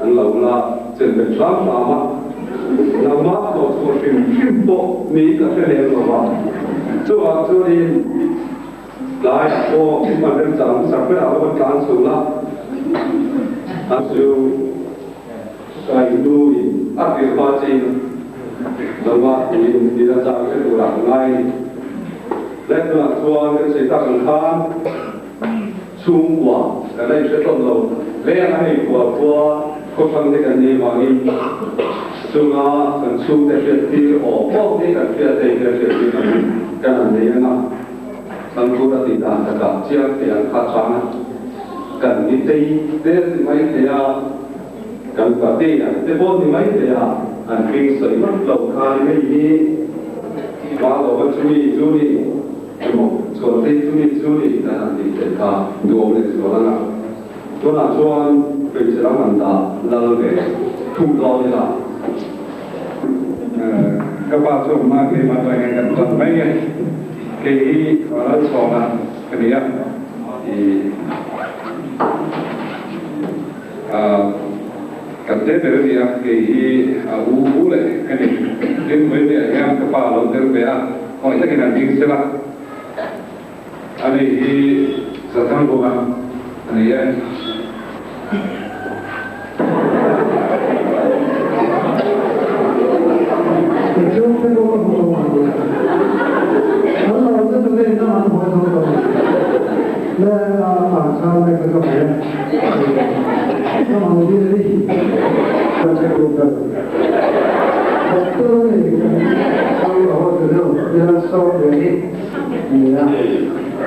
an lo la chen bet hram hram a, nangmah thawh chhuah hrim hrim pawh niin ka hre lem lo va, chuvang chuanin tlaiah pawh hman remchang hmasa berah pawh kan tlan chhun a, a chu. Kaihnu in a tirh hma chin nangmah tuin in a chang hre turah ka ngai a ni. Lehtunah chuan kan sawi tak ang khan chhungkua kan la inhre tawn lo hle ang a, hei khual khua khawthlang te kan nih avangin chunga kan chhungte hriat tir aw pawh hi kan hriat thei kan hriat tir ang kan han nei ang a, Thangtur a tih dan takah chiang thei ang kha chang a kan ni tei te ti mai thei a. Kan pate an te pawh ni mai thei a, an hming sawi vak lo khan hei hi hma lo va chumi chu ni emaw chhuantei chumi chu ni kan han tih theih kha duhawm leh zual ang a. Tunah chuan hmeichhe lam an dah lal ve thung dawn ila. Ka pa chu hma keimah chuan hian kan tan mai e. Kei hi Lalchhawna ka ni a, i. Kan te ber a ni a, kei hi a u u leh ka ni. Tin, Vawinia hian ka pa a lo tel ve a, khawngaih takin an ding sela. Ani hi Zathangvunga a ni e. Chhungte pawh ka hmu tawh ang nia. An lo na chu ngei na an hmu tawh lo. Le a a kha le ka ka mai a. Ka mau hi ri ka che ku ka. Doctor ni ka au a ho tu no ya so ve ni. Nia.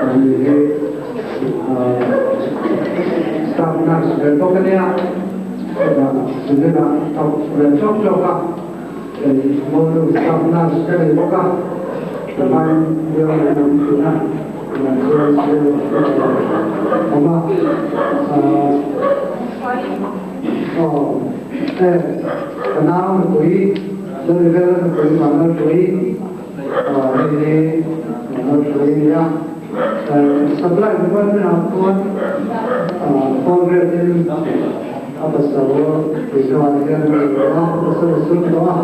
Ani hi staff nurse ve bawk a nia. Ka thawk ve chawk chawk a. Monu staff nurse ka nei bawk a, tlangval lio an awm thin a, chuan chu awm a, aw e ka nau nupui Lalrivela nupui Vanlalpuii hei hi Vanlalpuii a ni a, supply department ah khuan phone rate in A pasal tihnuah hian a duh a, a pasal a sum tawh a.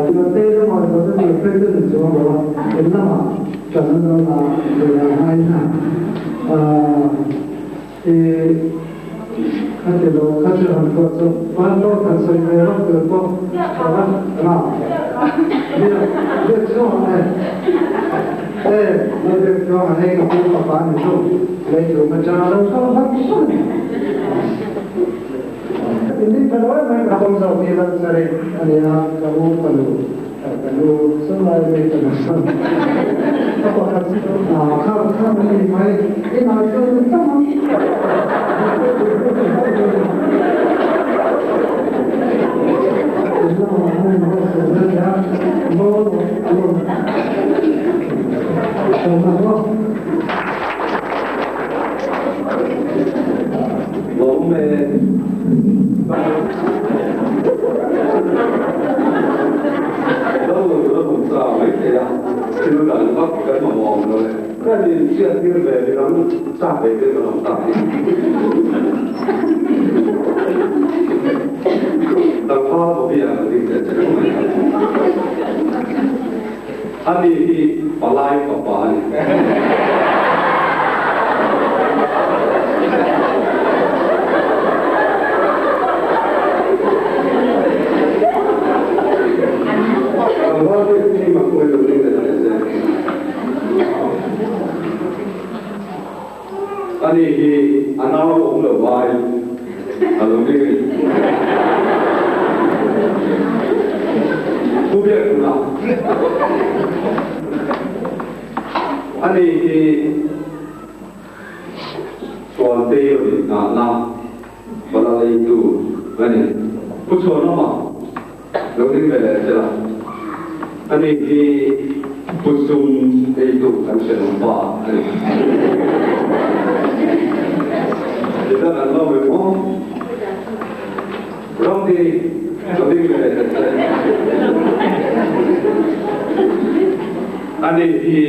Tute lamah zawhna tur phei chu ni chuang lo a, in lamah ṭan an lo la ve a ngai na. I kha ti lo kha chu han phuah chu van lo han sawi ve vak tur pawh ka va la biak biak chhuak e e lo biak chhuak a hei ka pu ka pa ni chu lei tur ka chang lo kal vak vak in ni tha lo em mai ka pawm zawk hi lan sari a nia ka u fanu ka nu sawlai mai ka nu sawn ka pakhat kha kha ni mai inah chuan tam ang. Lawm e. Lo lo hmu sa mai thei a, thil dang vak kan mamawh awm lo e. Kan inhriat tir ve midang chak ve te kan awm tak hi. Tlangval Bobby a lo ding leh che reng mai a. Ani hi palai fapa a ni. Tlangval te hi mak pawhin lo ding leh che se. Ani hi a nau awm lo vai a lo ding a ni. Thu biak tunah. Ani hi Chhuantei rawn innghahna bala leitu a ni. Pu Chhuanawma lo ding ve leh sela, ani hi Pu Sum eitu kan hrenawm pa a ni. Tichuan an lo ve maw? Ramdi lo ding ve leh ta che. Ani hi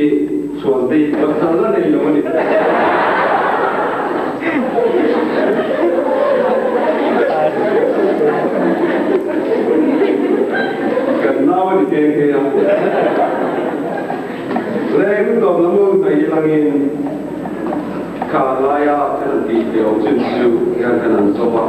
Chhuantei pasal la nei lo a ni. Kan nau a ni keng thei a. Leng tawp lam lo hnaih langin kha laia kan han tih ve awm chin chu hian kan han zawp a.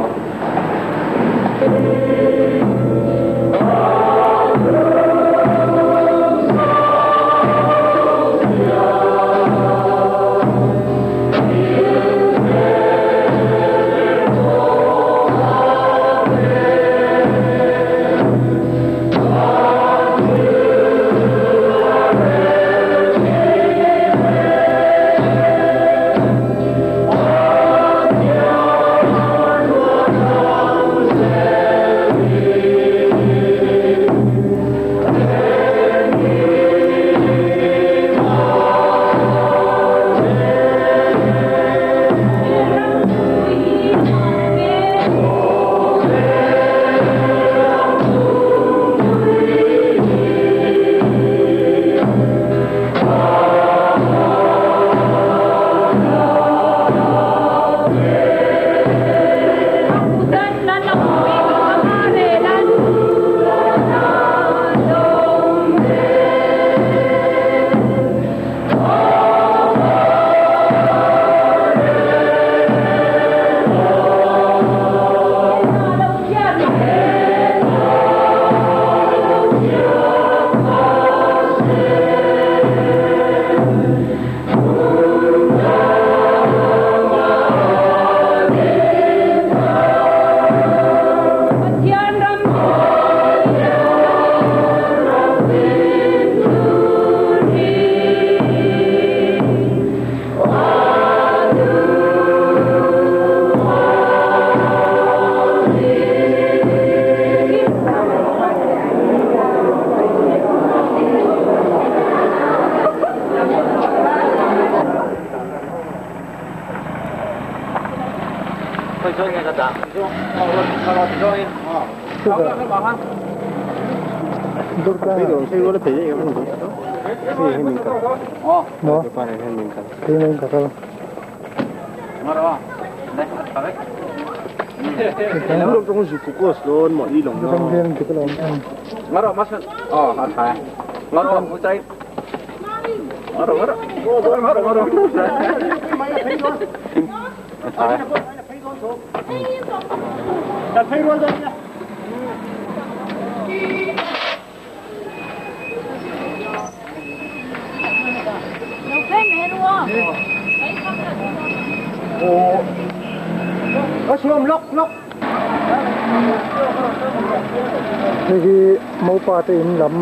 Hei hi Mopa te in lam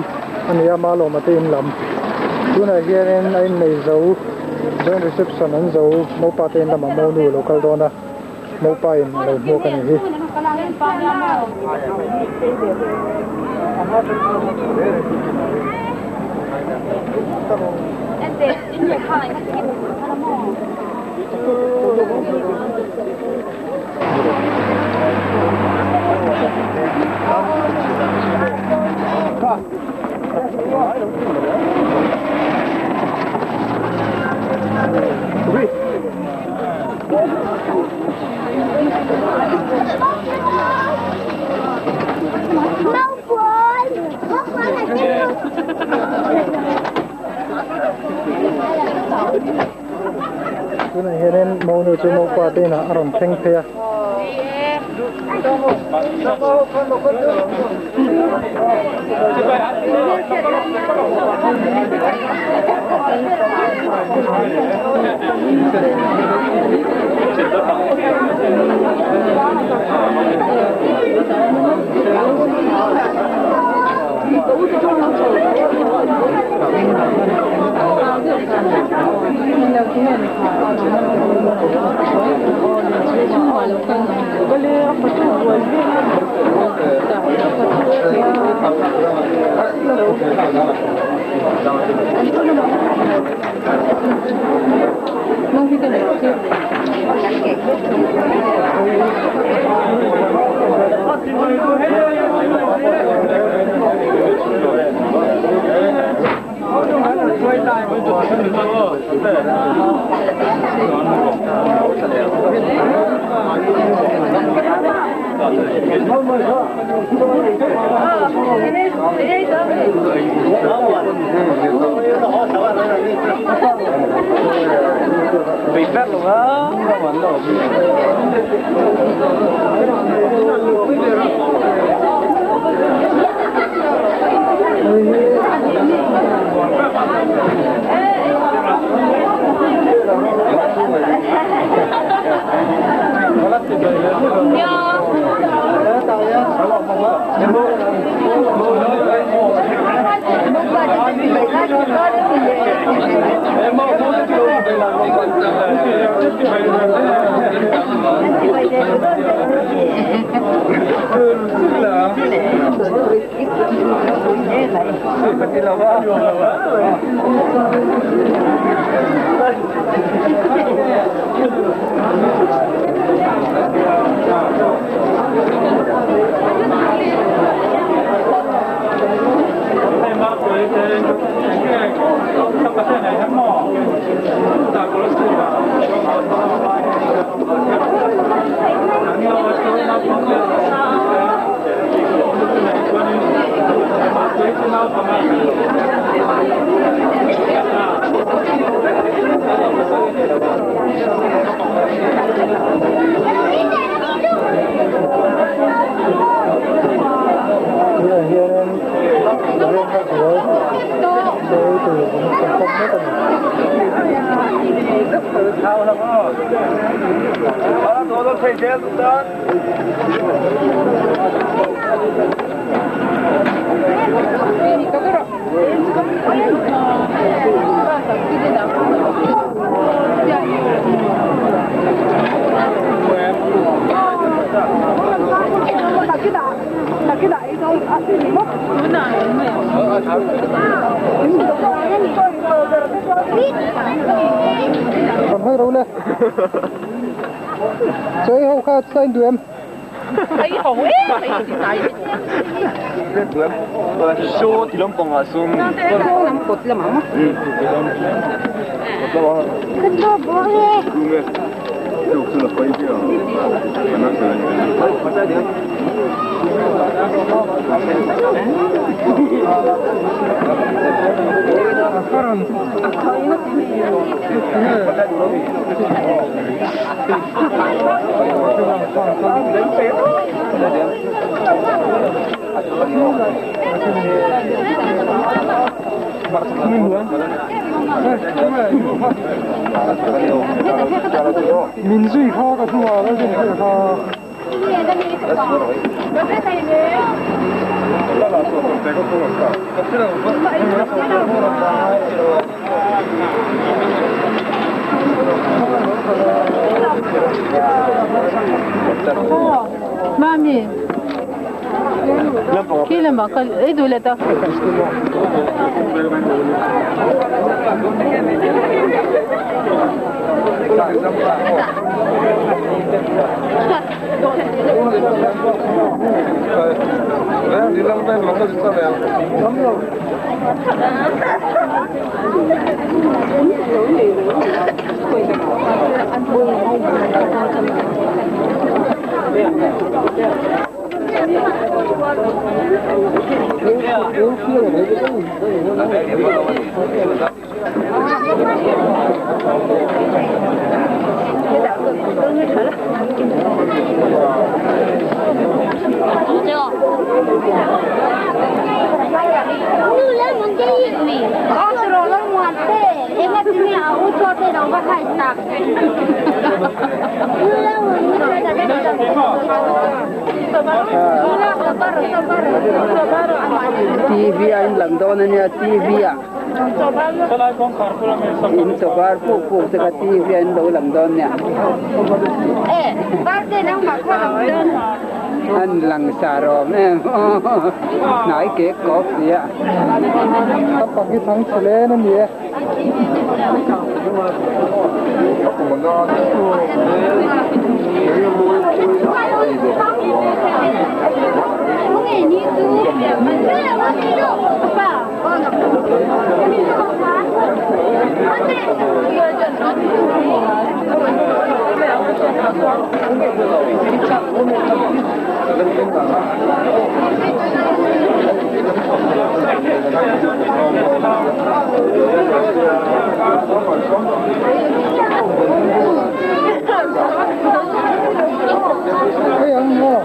a ni a, Malawma te in lam. Tunah hianin a innei zo joint reception an zo Mopa te in lamah Monu a lo kal dawn a, Mopa in a lo hmuak a ni hi. Tunah hianin Monu chu Mopa te inah a rawn thleng phei a. 最后看三点。哎好哎，说地两帮啊，说。嗯。民最卡个出啊，那是卡。妈咪。كيلا ما قال ايه ولا ده 不做这种我太傻。TV a in lang dawn ania TV ah in chawvar puk puk te kha TV ah in lo lang dawn nia an lang sar awm em hnai kek kawp si a. Naupang hi thang chhe len a ni e. Hei ang maw?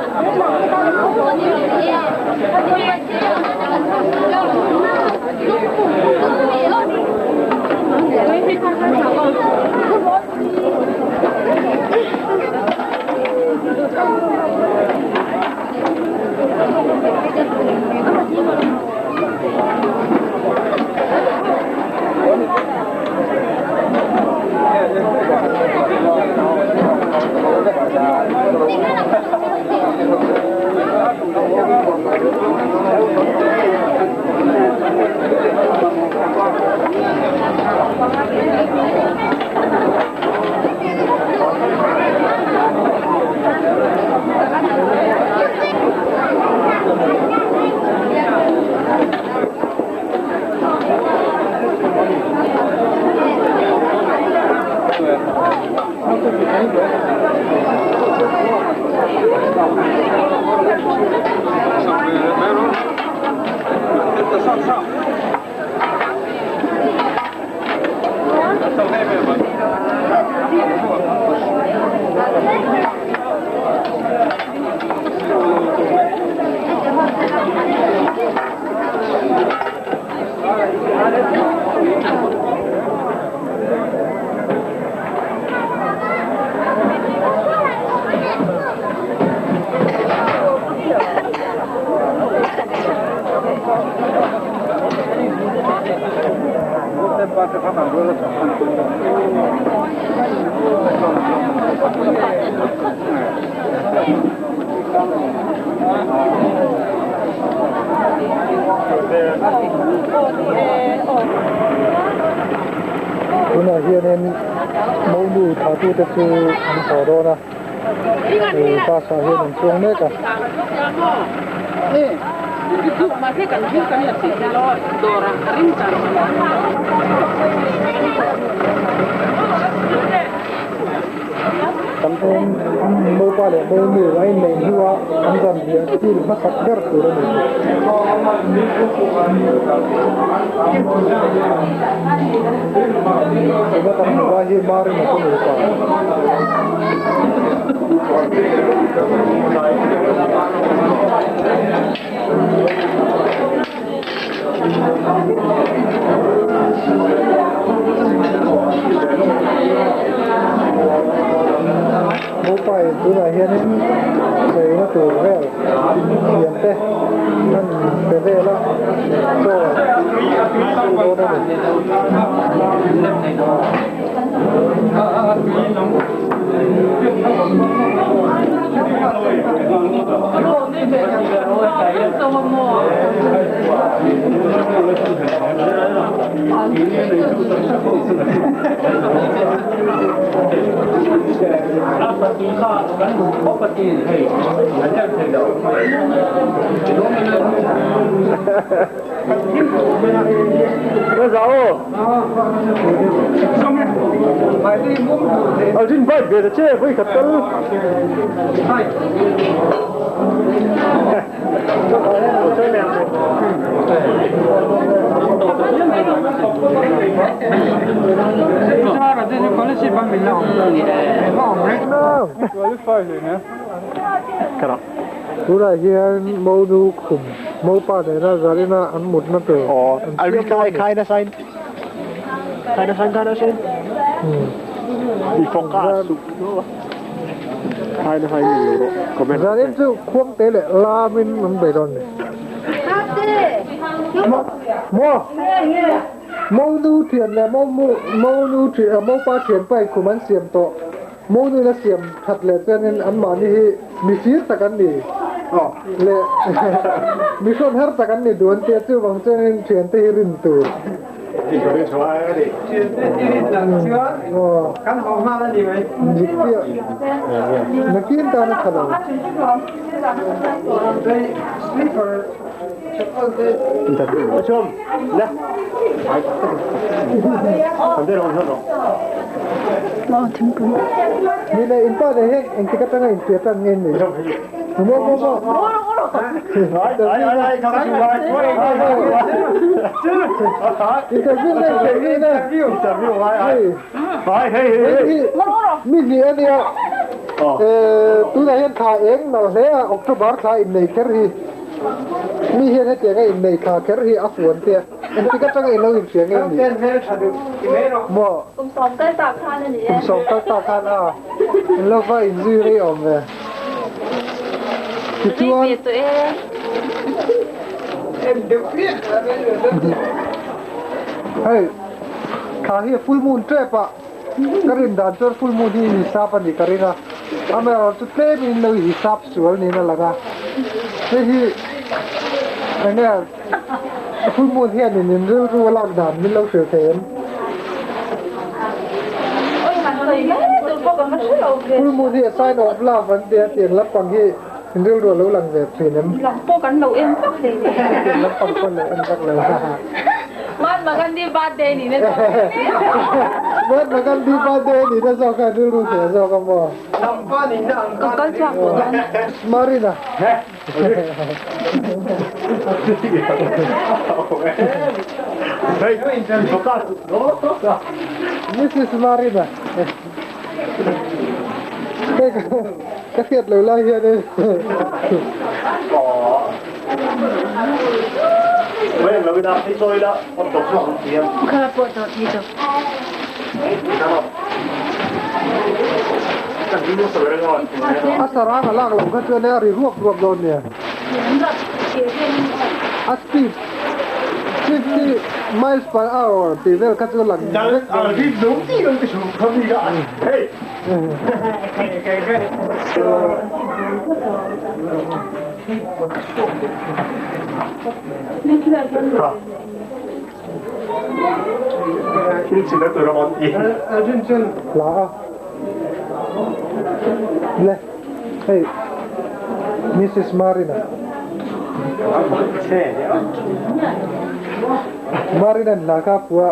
Tunah hianin monu thatute chu an haw dawn a, bus ah hian an chuang mek a. Mopa leh monu a inneih hnuah an zan hliah kil hmasak ber tur a ni. Tuna kan hmuh lai hi Marina te nupa. Mopa in tunah hianin cheina tur vel thiam te an pe vel a, chaw an dawn a ni. Tunah hian monu khum mopa nena zarina an mutna tur an siam dawn a ni. I focus hai hai ni ro comment Zanin chu khuang te leh lamin an bei dawn ni. Mo mo nu thian leh mo mu mo nu thian mo pa thian pa in khum an siam tawh. Mo nu in a siam that leh chuanin anmahni hi mi fir tak an ni leh mi hrawn har tak an ni duh an tia chuvang chuanin thian te hi rin tur. Nakin tan a tha lo. Ni le in pa le heng engtik atanga inhria tan nge ni? Mo mo mo. Interview na interview na. Mi hnih a nia. Tunah hian thla eng nalh hle a, October thla innei kher hi. Mi hian hetiang a innei thla kher hi a fuan te a. Engtik atanga i lo inhria nge ni? Maw? Kum sawm kal tak khan a ni e. Kum sawm kal tak khan a. In lo va inzui rei awm ve. Tichuan. Hei, thla hi a full moon tep a, ka rin dan chuan full moon hi hisap a nih ka ring a, amaherawhchu chu tlem in lo hisap sual niin a lang a, hei hi enge full moon hianin in rilru a lak dan min lo hrilh thei em? Full moon hi a sign of love an tia tiang lampang hi in rilru a lo lang ve thin em? Lang pawh kan lo en vak hle ni. Tiang lampang pawh lo en vak lo. Mahatma Gandhi birthday ni na zawk. Mahatma Gandhi birthday ni na zawk a rilru hle zawk a maw? Ka kal chhuak tawh dawn. Marina. Mrs. Marina. Hei ka hriat lo lai hian in. A sarang a lak loh kha chuan a ri ruak ruak dawn nia. A speed 50 miles per hour tih vel kha chu a lang vek dawn. La a le hei Mrs Marina Marina la kha phua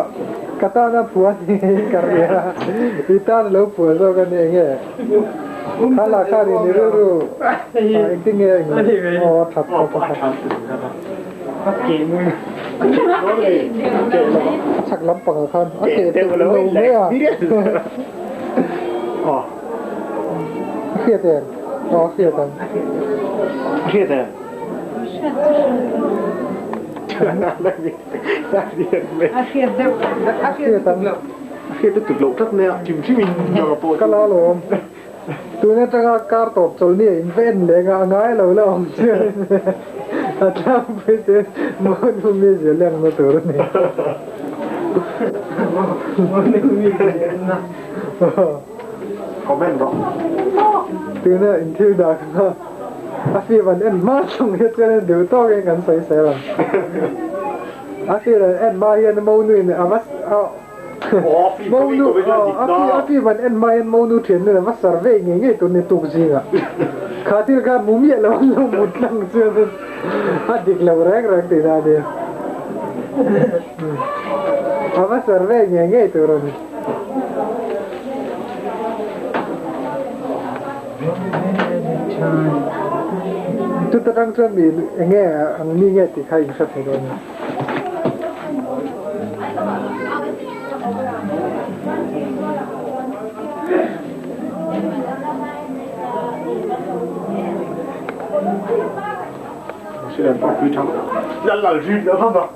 ka tana phua ni ka ria i tan lo phua zawk a ni enge kha la kha ri ni rilru engtin nge eng aw that khawp a kha. A chhak lampangah khan a keh teuh lo mai a. A hriat em? Aw a hriat ang. A hriat em? A hriat deuh. A hriat ang. A hriat lutuk loh tlat mai a. Hrim hrimin Ka la alawm. Tun atanga kar tawp chawlhni a in va en leng a, a ngai lo la awm chian a tlangpui chu Monu mi zia lengna tur a ni. Monu mi zia lenna. Comment rawh. Tuna in thil dah kha a film an en hma chung hi chuan in duh tawkin kan sawi sel ang. A film an en hma hian Monu in a va Monu a film an en hma hian Monu thian a va survey ngei ngei tur ni tuk zingah. Kha thil kha mu miah lo an lo mut tlang chuan a dik lo reng reng tihna a nia. A va survey ngei ngei tur a ni. Chuta tang chuan mi enge ang mi nge tih kha in hre thei dawn a ni.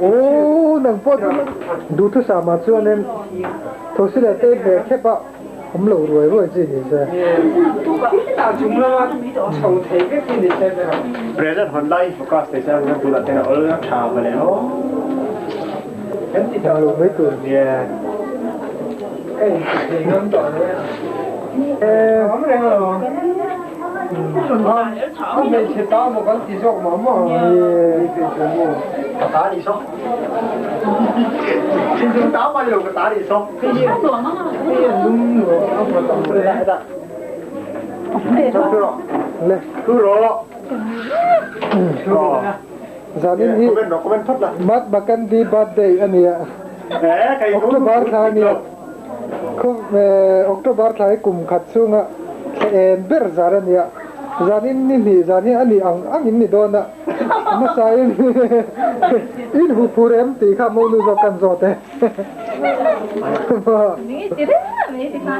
Aw nang pawh chu duhthusam ah chuanin Thosile te hmel khep a awm lo ruai ruai chi ni se. Present hawn lai focus thei se kan tunah ten a awl tha mawle aw. Kan ti tang lo mai tur. Ka inti thei ngam tawh lo e. Awm reng lo. A hmeichhe ta maw kan ti zawk mah mah. Ka ta ni saw. Thinlung ta mai lo ka ta ni saw. Le. Thu rawh. Zanin hi Mahatma Gandhi birthday a nia. October thla a nia. October thla hi kum khat chhunga thla en ber zan a nia. Zanin ni hnih zan hi a nih ang ang in ni dawn a. Hmasa in in hu phur em tih kha monu zawk kan zawt e.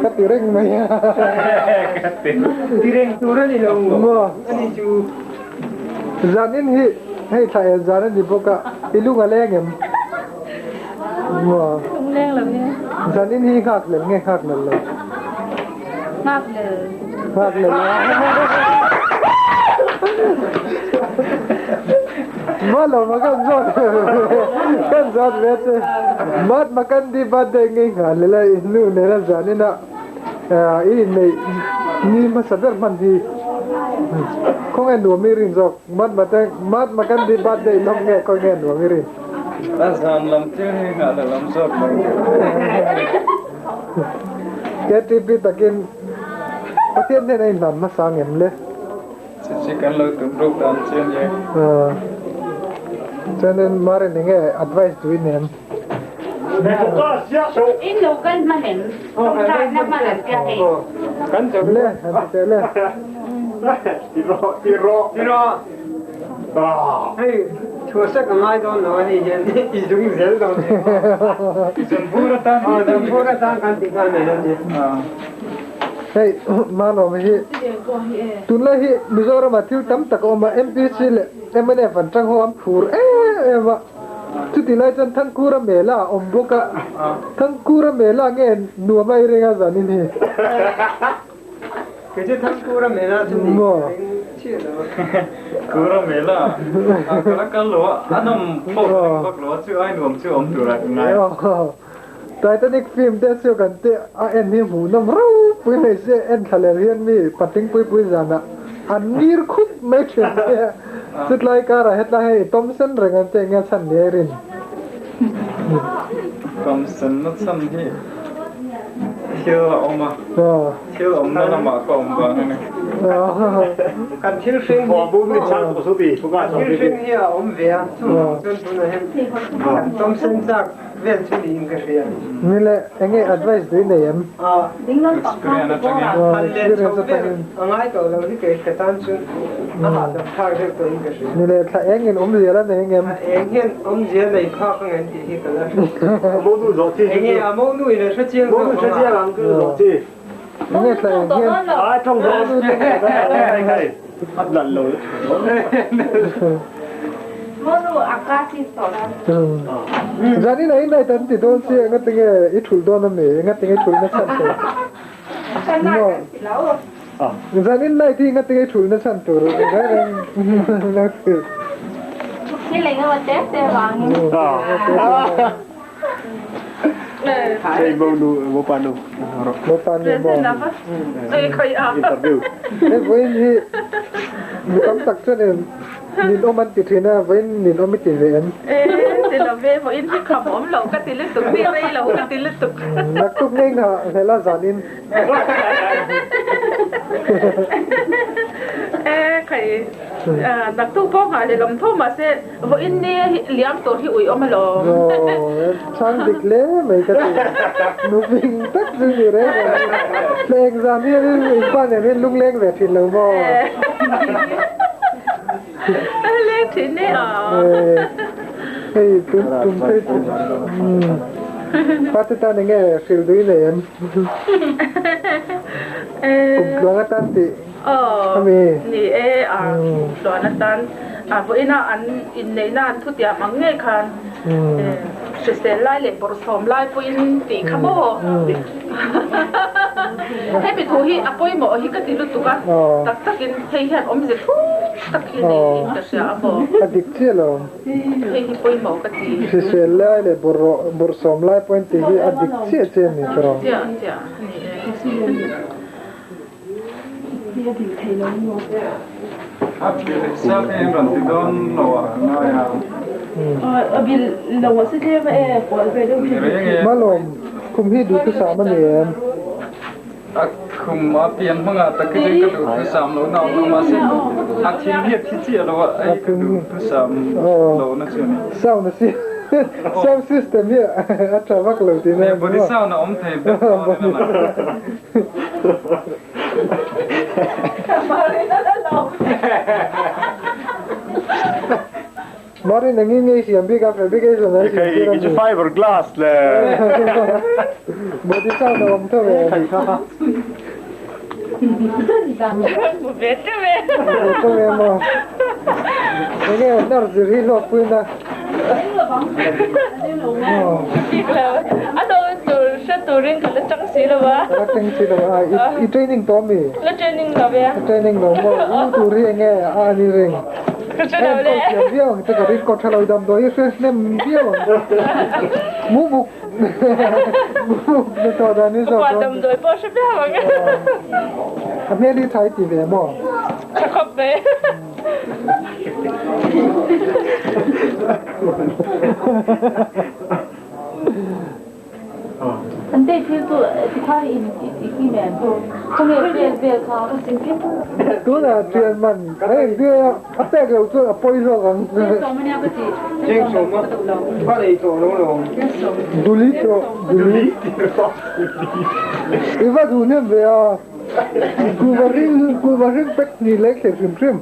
Ka ti reng mai a. Ti reng tur a ni lo maw? A ni chu. Zanin hi hei thla en zan a ni bawk a, i lung a leng em? Maw? Lung leng lo e. Zanin hi nghak lel nge nghak lel lo? Nghak lel. Nghak lel a. Maw lo ma kan zawt kan zawt ve che. Mat ma kan di birthday ngei nghah lel a, i nu nena zanin a. I inneih ni hmasa ber hman hi khawnge nuam i rin zawk? Mahatma Gandhi birthday lawm nge khawnge nuam i rin? A zan lam thil hi nghah la lam zawk mai. KTP takin Pathian hnen a inhlan hmasa ang em le? Chi chi kan lo tum ruk dan che a nia. Chuanin Marin enge advice duh i nem? In lo kal hman em? Tawngtaina hman an tia hei. Le, an ti teh le. Hei, chhuahsak a ngai dawn lo a nih hian i zung zel dawn em? Zambur atan. Zambur atan kan ti nghal mai dawn che. Hei, Malawm hi tunlai hi Mizoramah thil tam tak a awm a, MPC leh mnf an tang ho an phur em em a. Chuti lai chuan Thangkura Mela a awm bawk a, Thangkura Mela nge nuam a i ring a zanin hi? Kei chu Thangkura Mela chu ni ka ring chiah lo. Kura Mela a kal a kal lo a, a nawm pawh ka ring vak lo a, chu ai nuam chu awm tur ah ka ngai. Titanic film te chu kan tih a en hi hmuhnawm ropui mai se, en thla leh hian mi patling pui pui zanah an ngir khup mai thin nia. Chutlai karah hetlai hei Thomson reng an tih nge chhan ni a rin? Thomson na chhan hi thil a awm a, thil awmna lamah ka awm vang a ni. Kan thil hring hi kan thil hring hi a awm ve a, chuvang chuan tunah hian kan Thomson chak Vel chu niin ka hria. Nile, enge advice dui nei em? Experience atangin. Han len chho vel a ngai tawh lo hi kei ka tan chuan a hahdam thlak deuh tawhin ka hria. Nile, thla eng in awmzia la nei engem? Thla eng hian awmzia nei phak ang em tih hi ka la hre. Enge a monu in a hre chiang zawk ang a? Enge thla eng hian? Zanin a innight an ti dawn si enga tinge i thulh dawn ami enga tinge i thulh na chhan tur maw zan innight hi enga tinge i thulh na chhan tur Hei vawiin hi mi tam tak chuan in nin awm an ti thin a, vawiin nin awm i ti ve em? E, ti lo ve, vawiin hi kham awm lo ka ti lutuk, mi rei lo ka ti lutuk. Naktuk ngei nghah hlel a zanin. E, khai, naktuk pawh nghah hlel awm tho mahse, Vawiin ni liam tur hi ui awm alawm. Aw, chhang dik hle mai ka ti. Nuping tak chu ni reng a ni. Thla engzam hian in pa nen hian lungleng ve thin lo maw? Leng thin e a. Hei tun tum phei chu Pate tan enge hrilh duh i nei em? Kum tluang atan tih Aw, ami. Ni e a, kum tluan atan. A vawiina an inneihna an thutiam ang ngei khan hrisel lai leh bawrhsawm lai pawhin tih kha maw? Hemi thu hi a pawimawh hi ka ti lutuk a, tak takin hei hian awmze thu tak hi nei in ka hria a maw? A dik chiah lo. Hei hi pawimawh ka ti. Hrisel lai leh bawrhsawm lai pawhin tih hi a dik chiah chiah a ni ka rawh. Chiah chiah a ni e. Malawm, khum hi duhthusam a ni em? A khum a pian hmangah tak hi chuan ka duhthusam lo na awm lo mahse a thil hi a thi chiah lo a, hei ka duhthusam lo na chu a ni. Sound a si sound system hi a tha vak lo tih na a ni maw? Body sound a awm thei ber dawn in a lang. Marin engin nge i siam bik a fabrication an siam tir a mi? Fiber glass le. Body sound a awm tho em? Mu ve teuh e. Ve teuh em aw. Enge nurse zir hi hlawk pui na. Bik lo. A lo tur hre turin ka la chang si lo a. Ka la chang si lo a. I training tawh mi? La training lo e. La training lo maw? U tur hi enge a ani ring? Ka hre lo le. Enkawl thiam viau ang che ka ring kaw tha lo damdawi hi hre hnem viau ang che. Mu muk mu muk na tawh dan hi zawk dawn. Damdawi pawh hre viau ang. A hmel hi tha i ti ve maw? Tha khawp mai. An date hi chu tikhan in i ki nen khawnge vel vel kha ka sim phian. Tunah thian man a engtir a, a pek loh chuan a pawi zawk ang. Duli tawh duli. I va duh hnem ve a. Kuhva hring kuhva hring pek hnih leh thleh hrim hrim.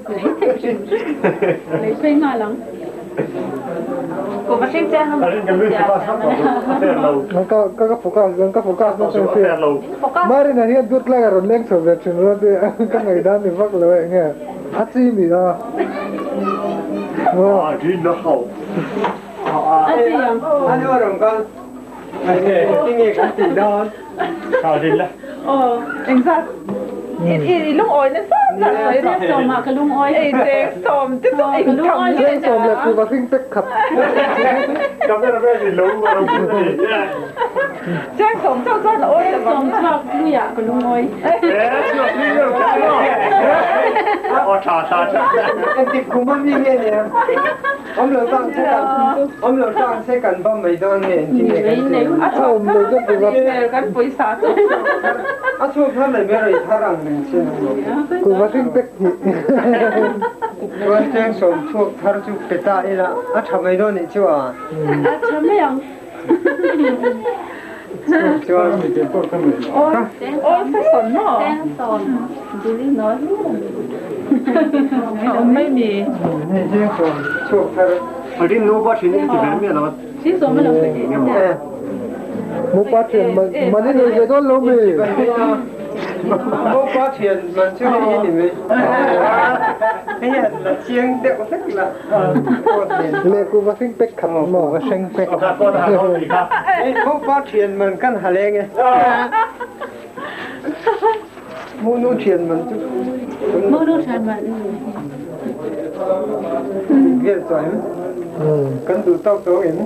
Lei phei nghal ang. Kuhva hring chiang ang ka ka ka focus dawn ka focus na chuan sia. Marina hian dut lai a rawn leng chho ve thin rua te ka ngaihdan ni vak lo eh nge a chi ni a. A rin na hau. A chi ang. A nu a rawn kal. Tinge kan tih dawn. Aw, engzat? I lungawi nasa zat mai ria sawmah ka lungawi. Ei cheng sawm te chu eng tham nge Cheng sawm leh kuhva hring pek khat. Cheng sawm chauh chuan a awi lovang. Sawm chhuak hluiah ka lungawi. Engtik kum a mi nge nia? Awm lo tan se kan awm lo tan se kan va mai dawn nge engtin nge kan ti? A chhuak thar kan pawisa chu. A chhuak thar leh ber i thar ang reng sin ang lo. Kuhva hring pek hnih. Chuan cheng sawm chhuak thar chu pe ta ila a tha mai dawn nih chu a. A tha mai ang. Chuan Old fashion maw? Mai mi. Mupa thian man i nei ve dawn lo mi? Mupa thian man chu hei hi ni mai. Hei hian la chiang deuh hlek la. Leh kuhva hring pek khat maw? Kuhva hring pek khat. Mupa thian man kan ha leng e. Monu thian man chu. Monu thian man. Vel chuai em? Kan duh tawk tawk em?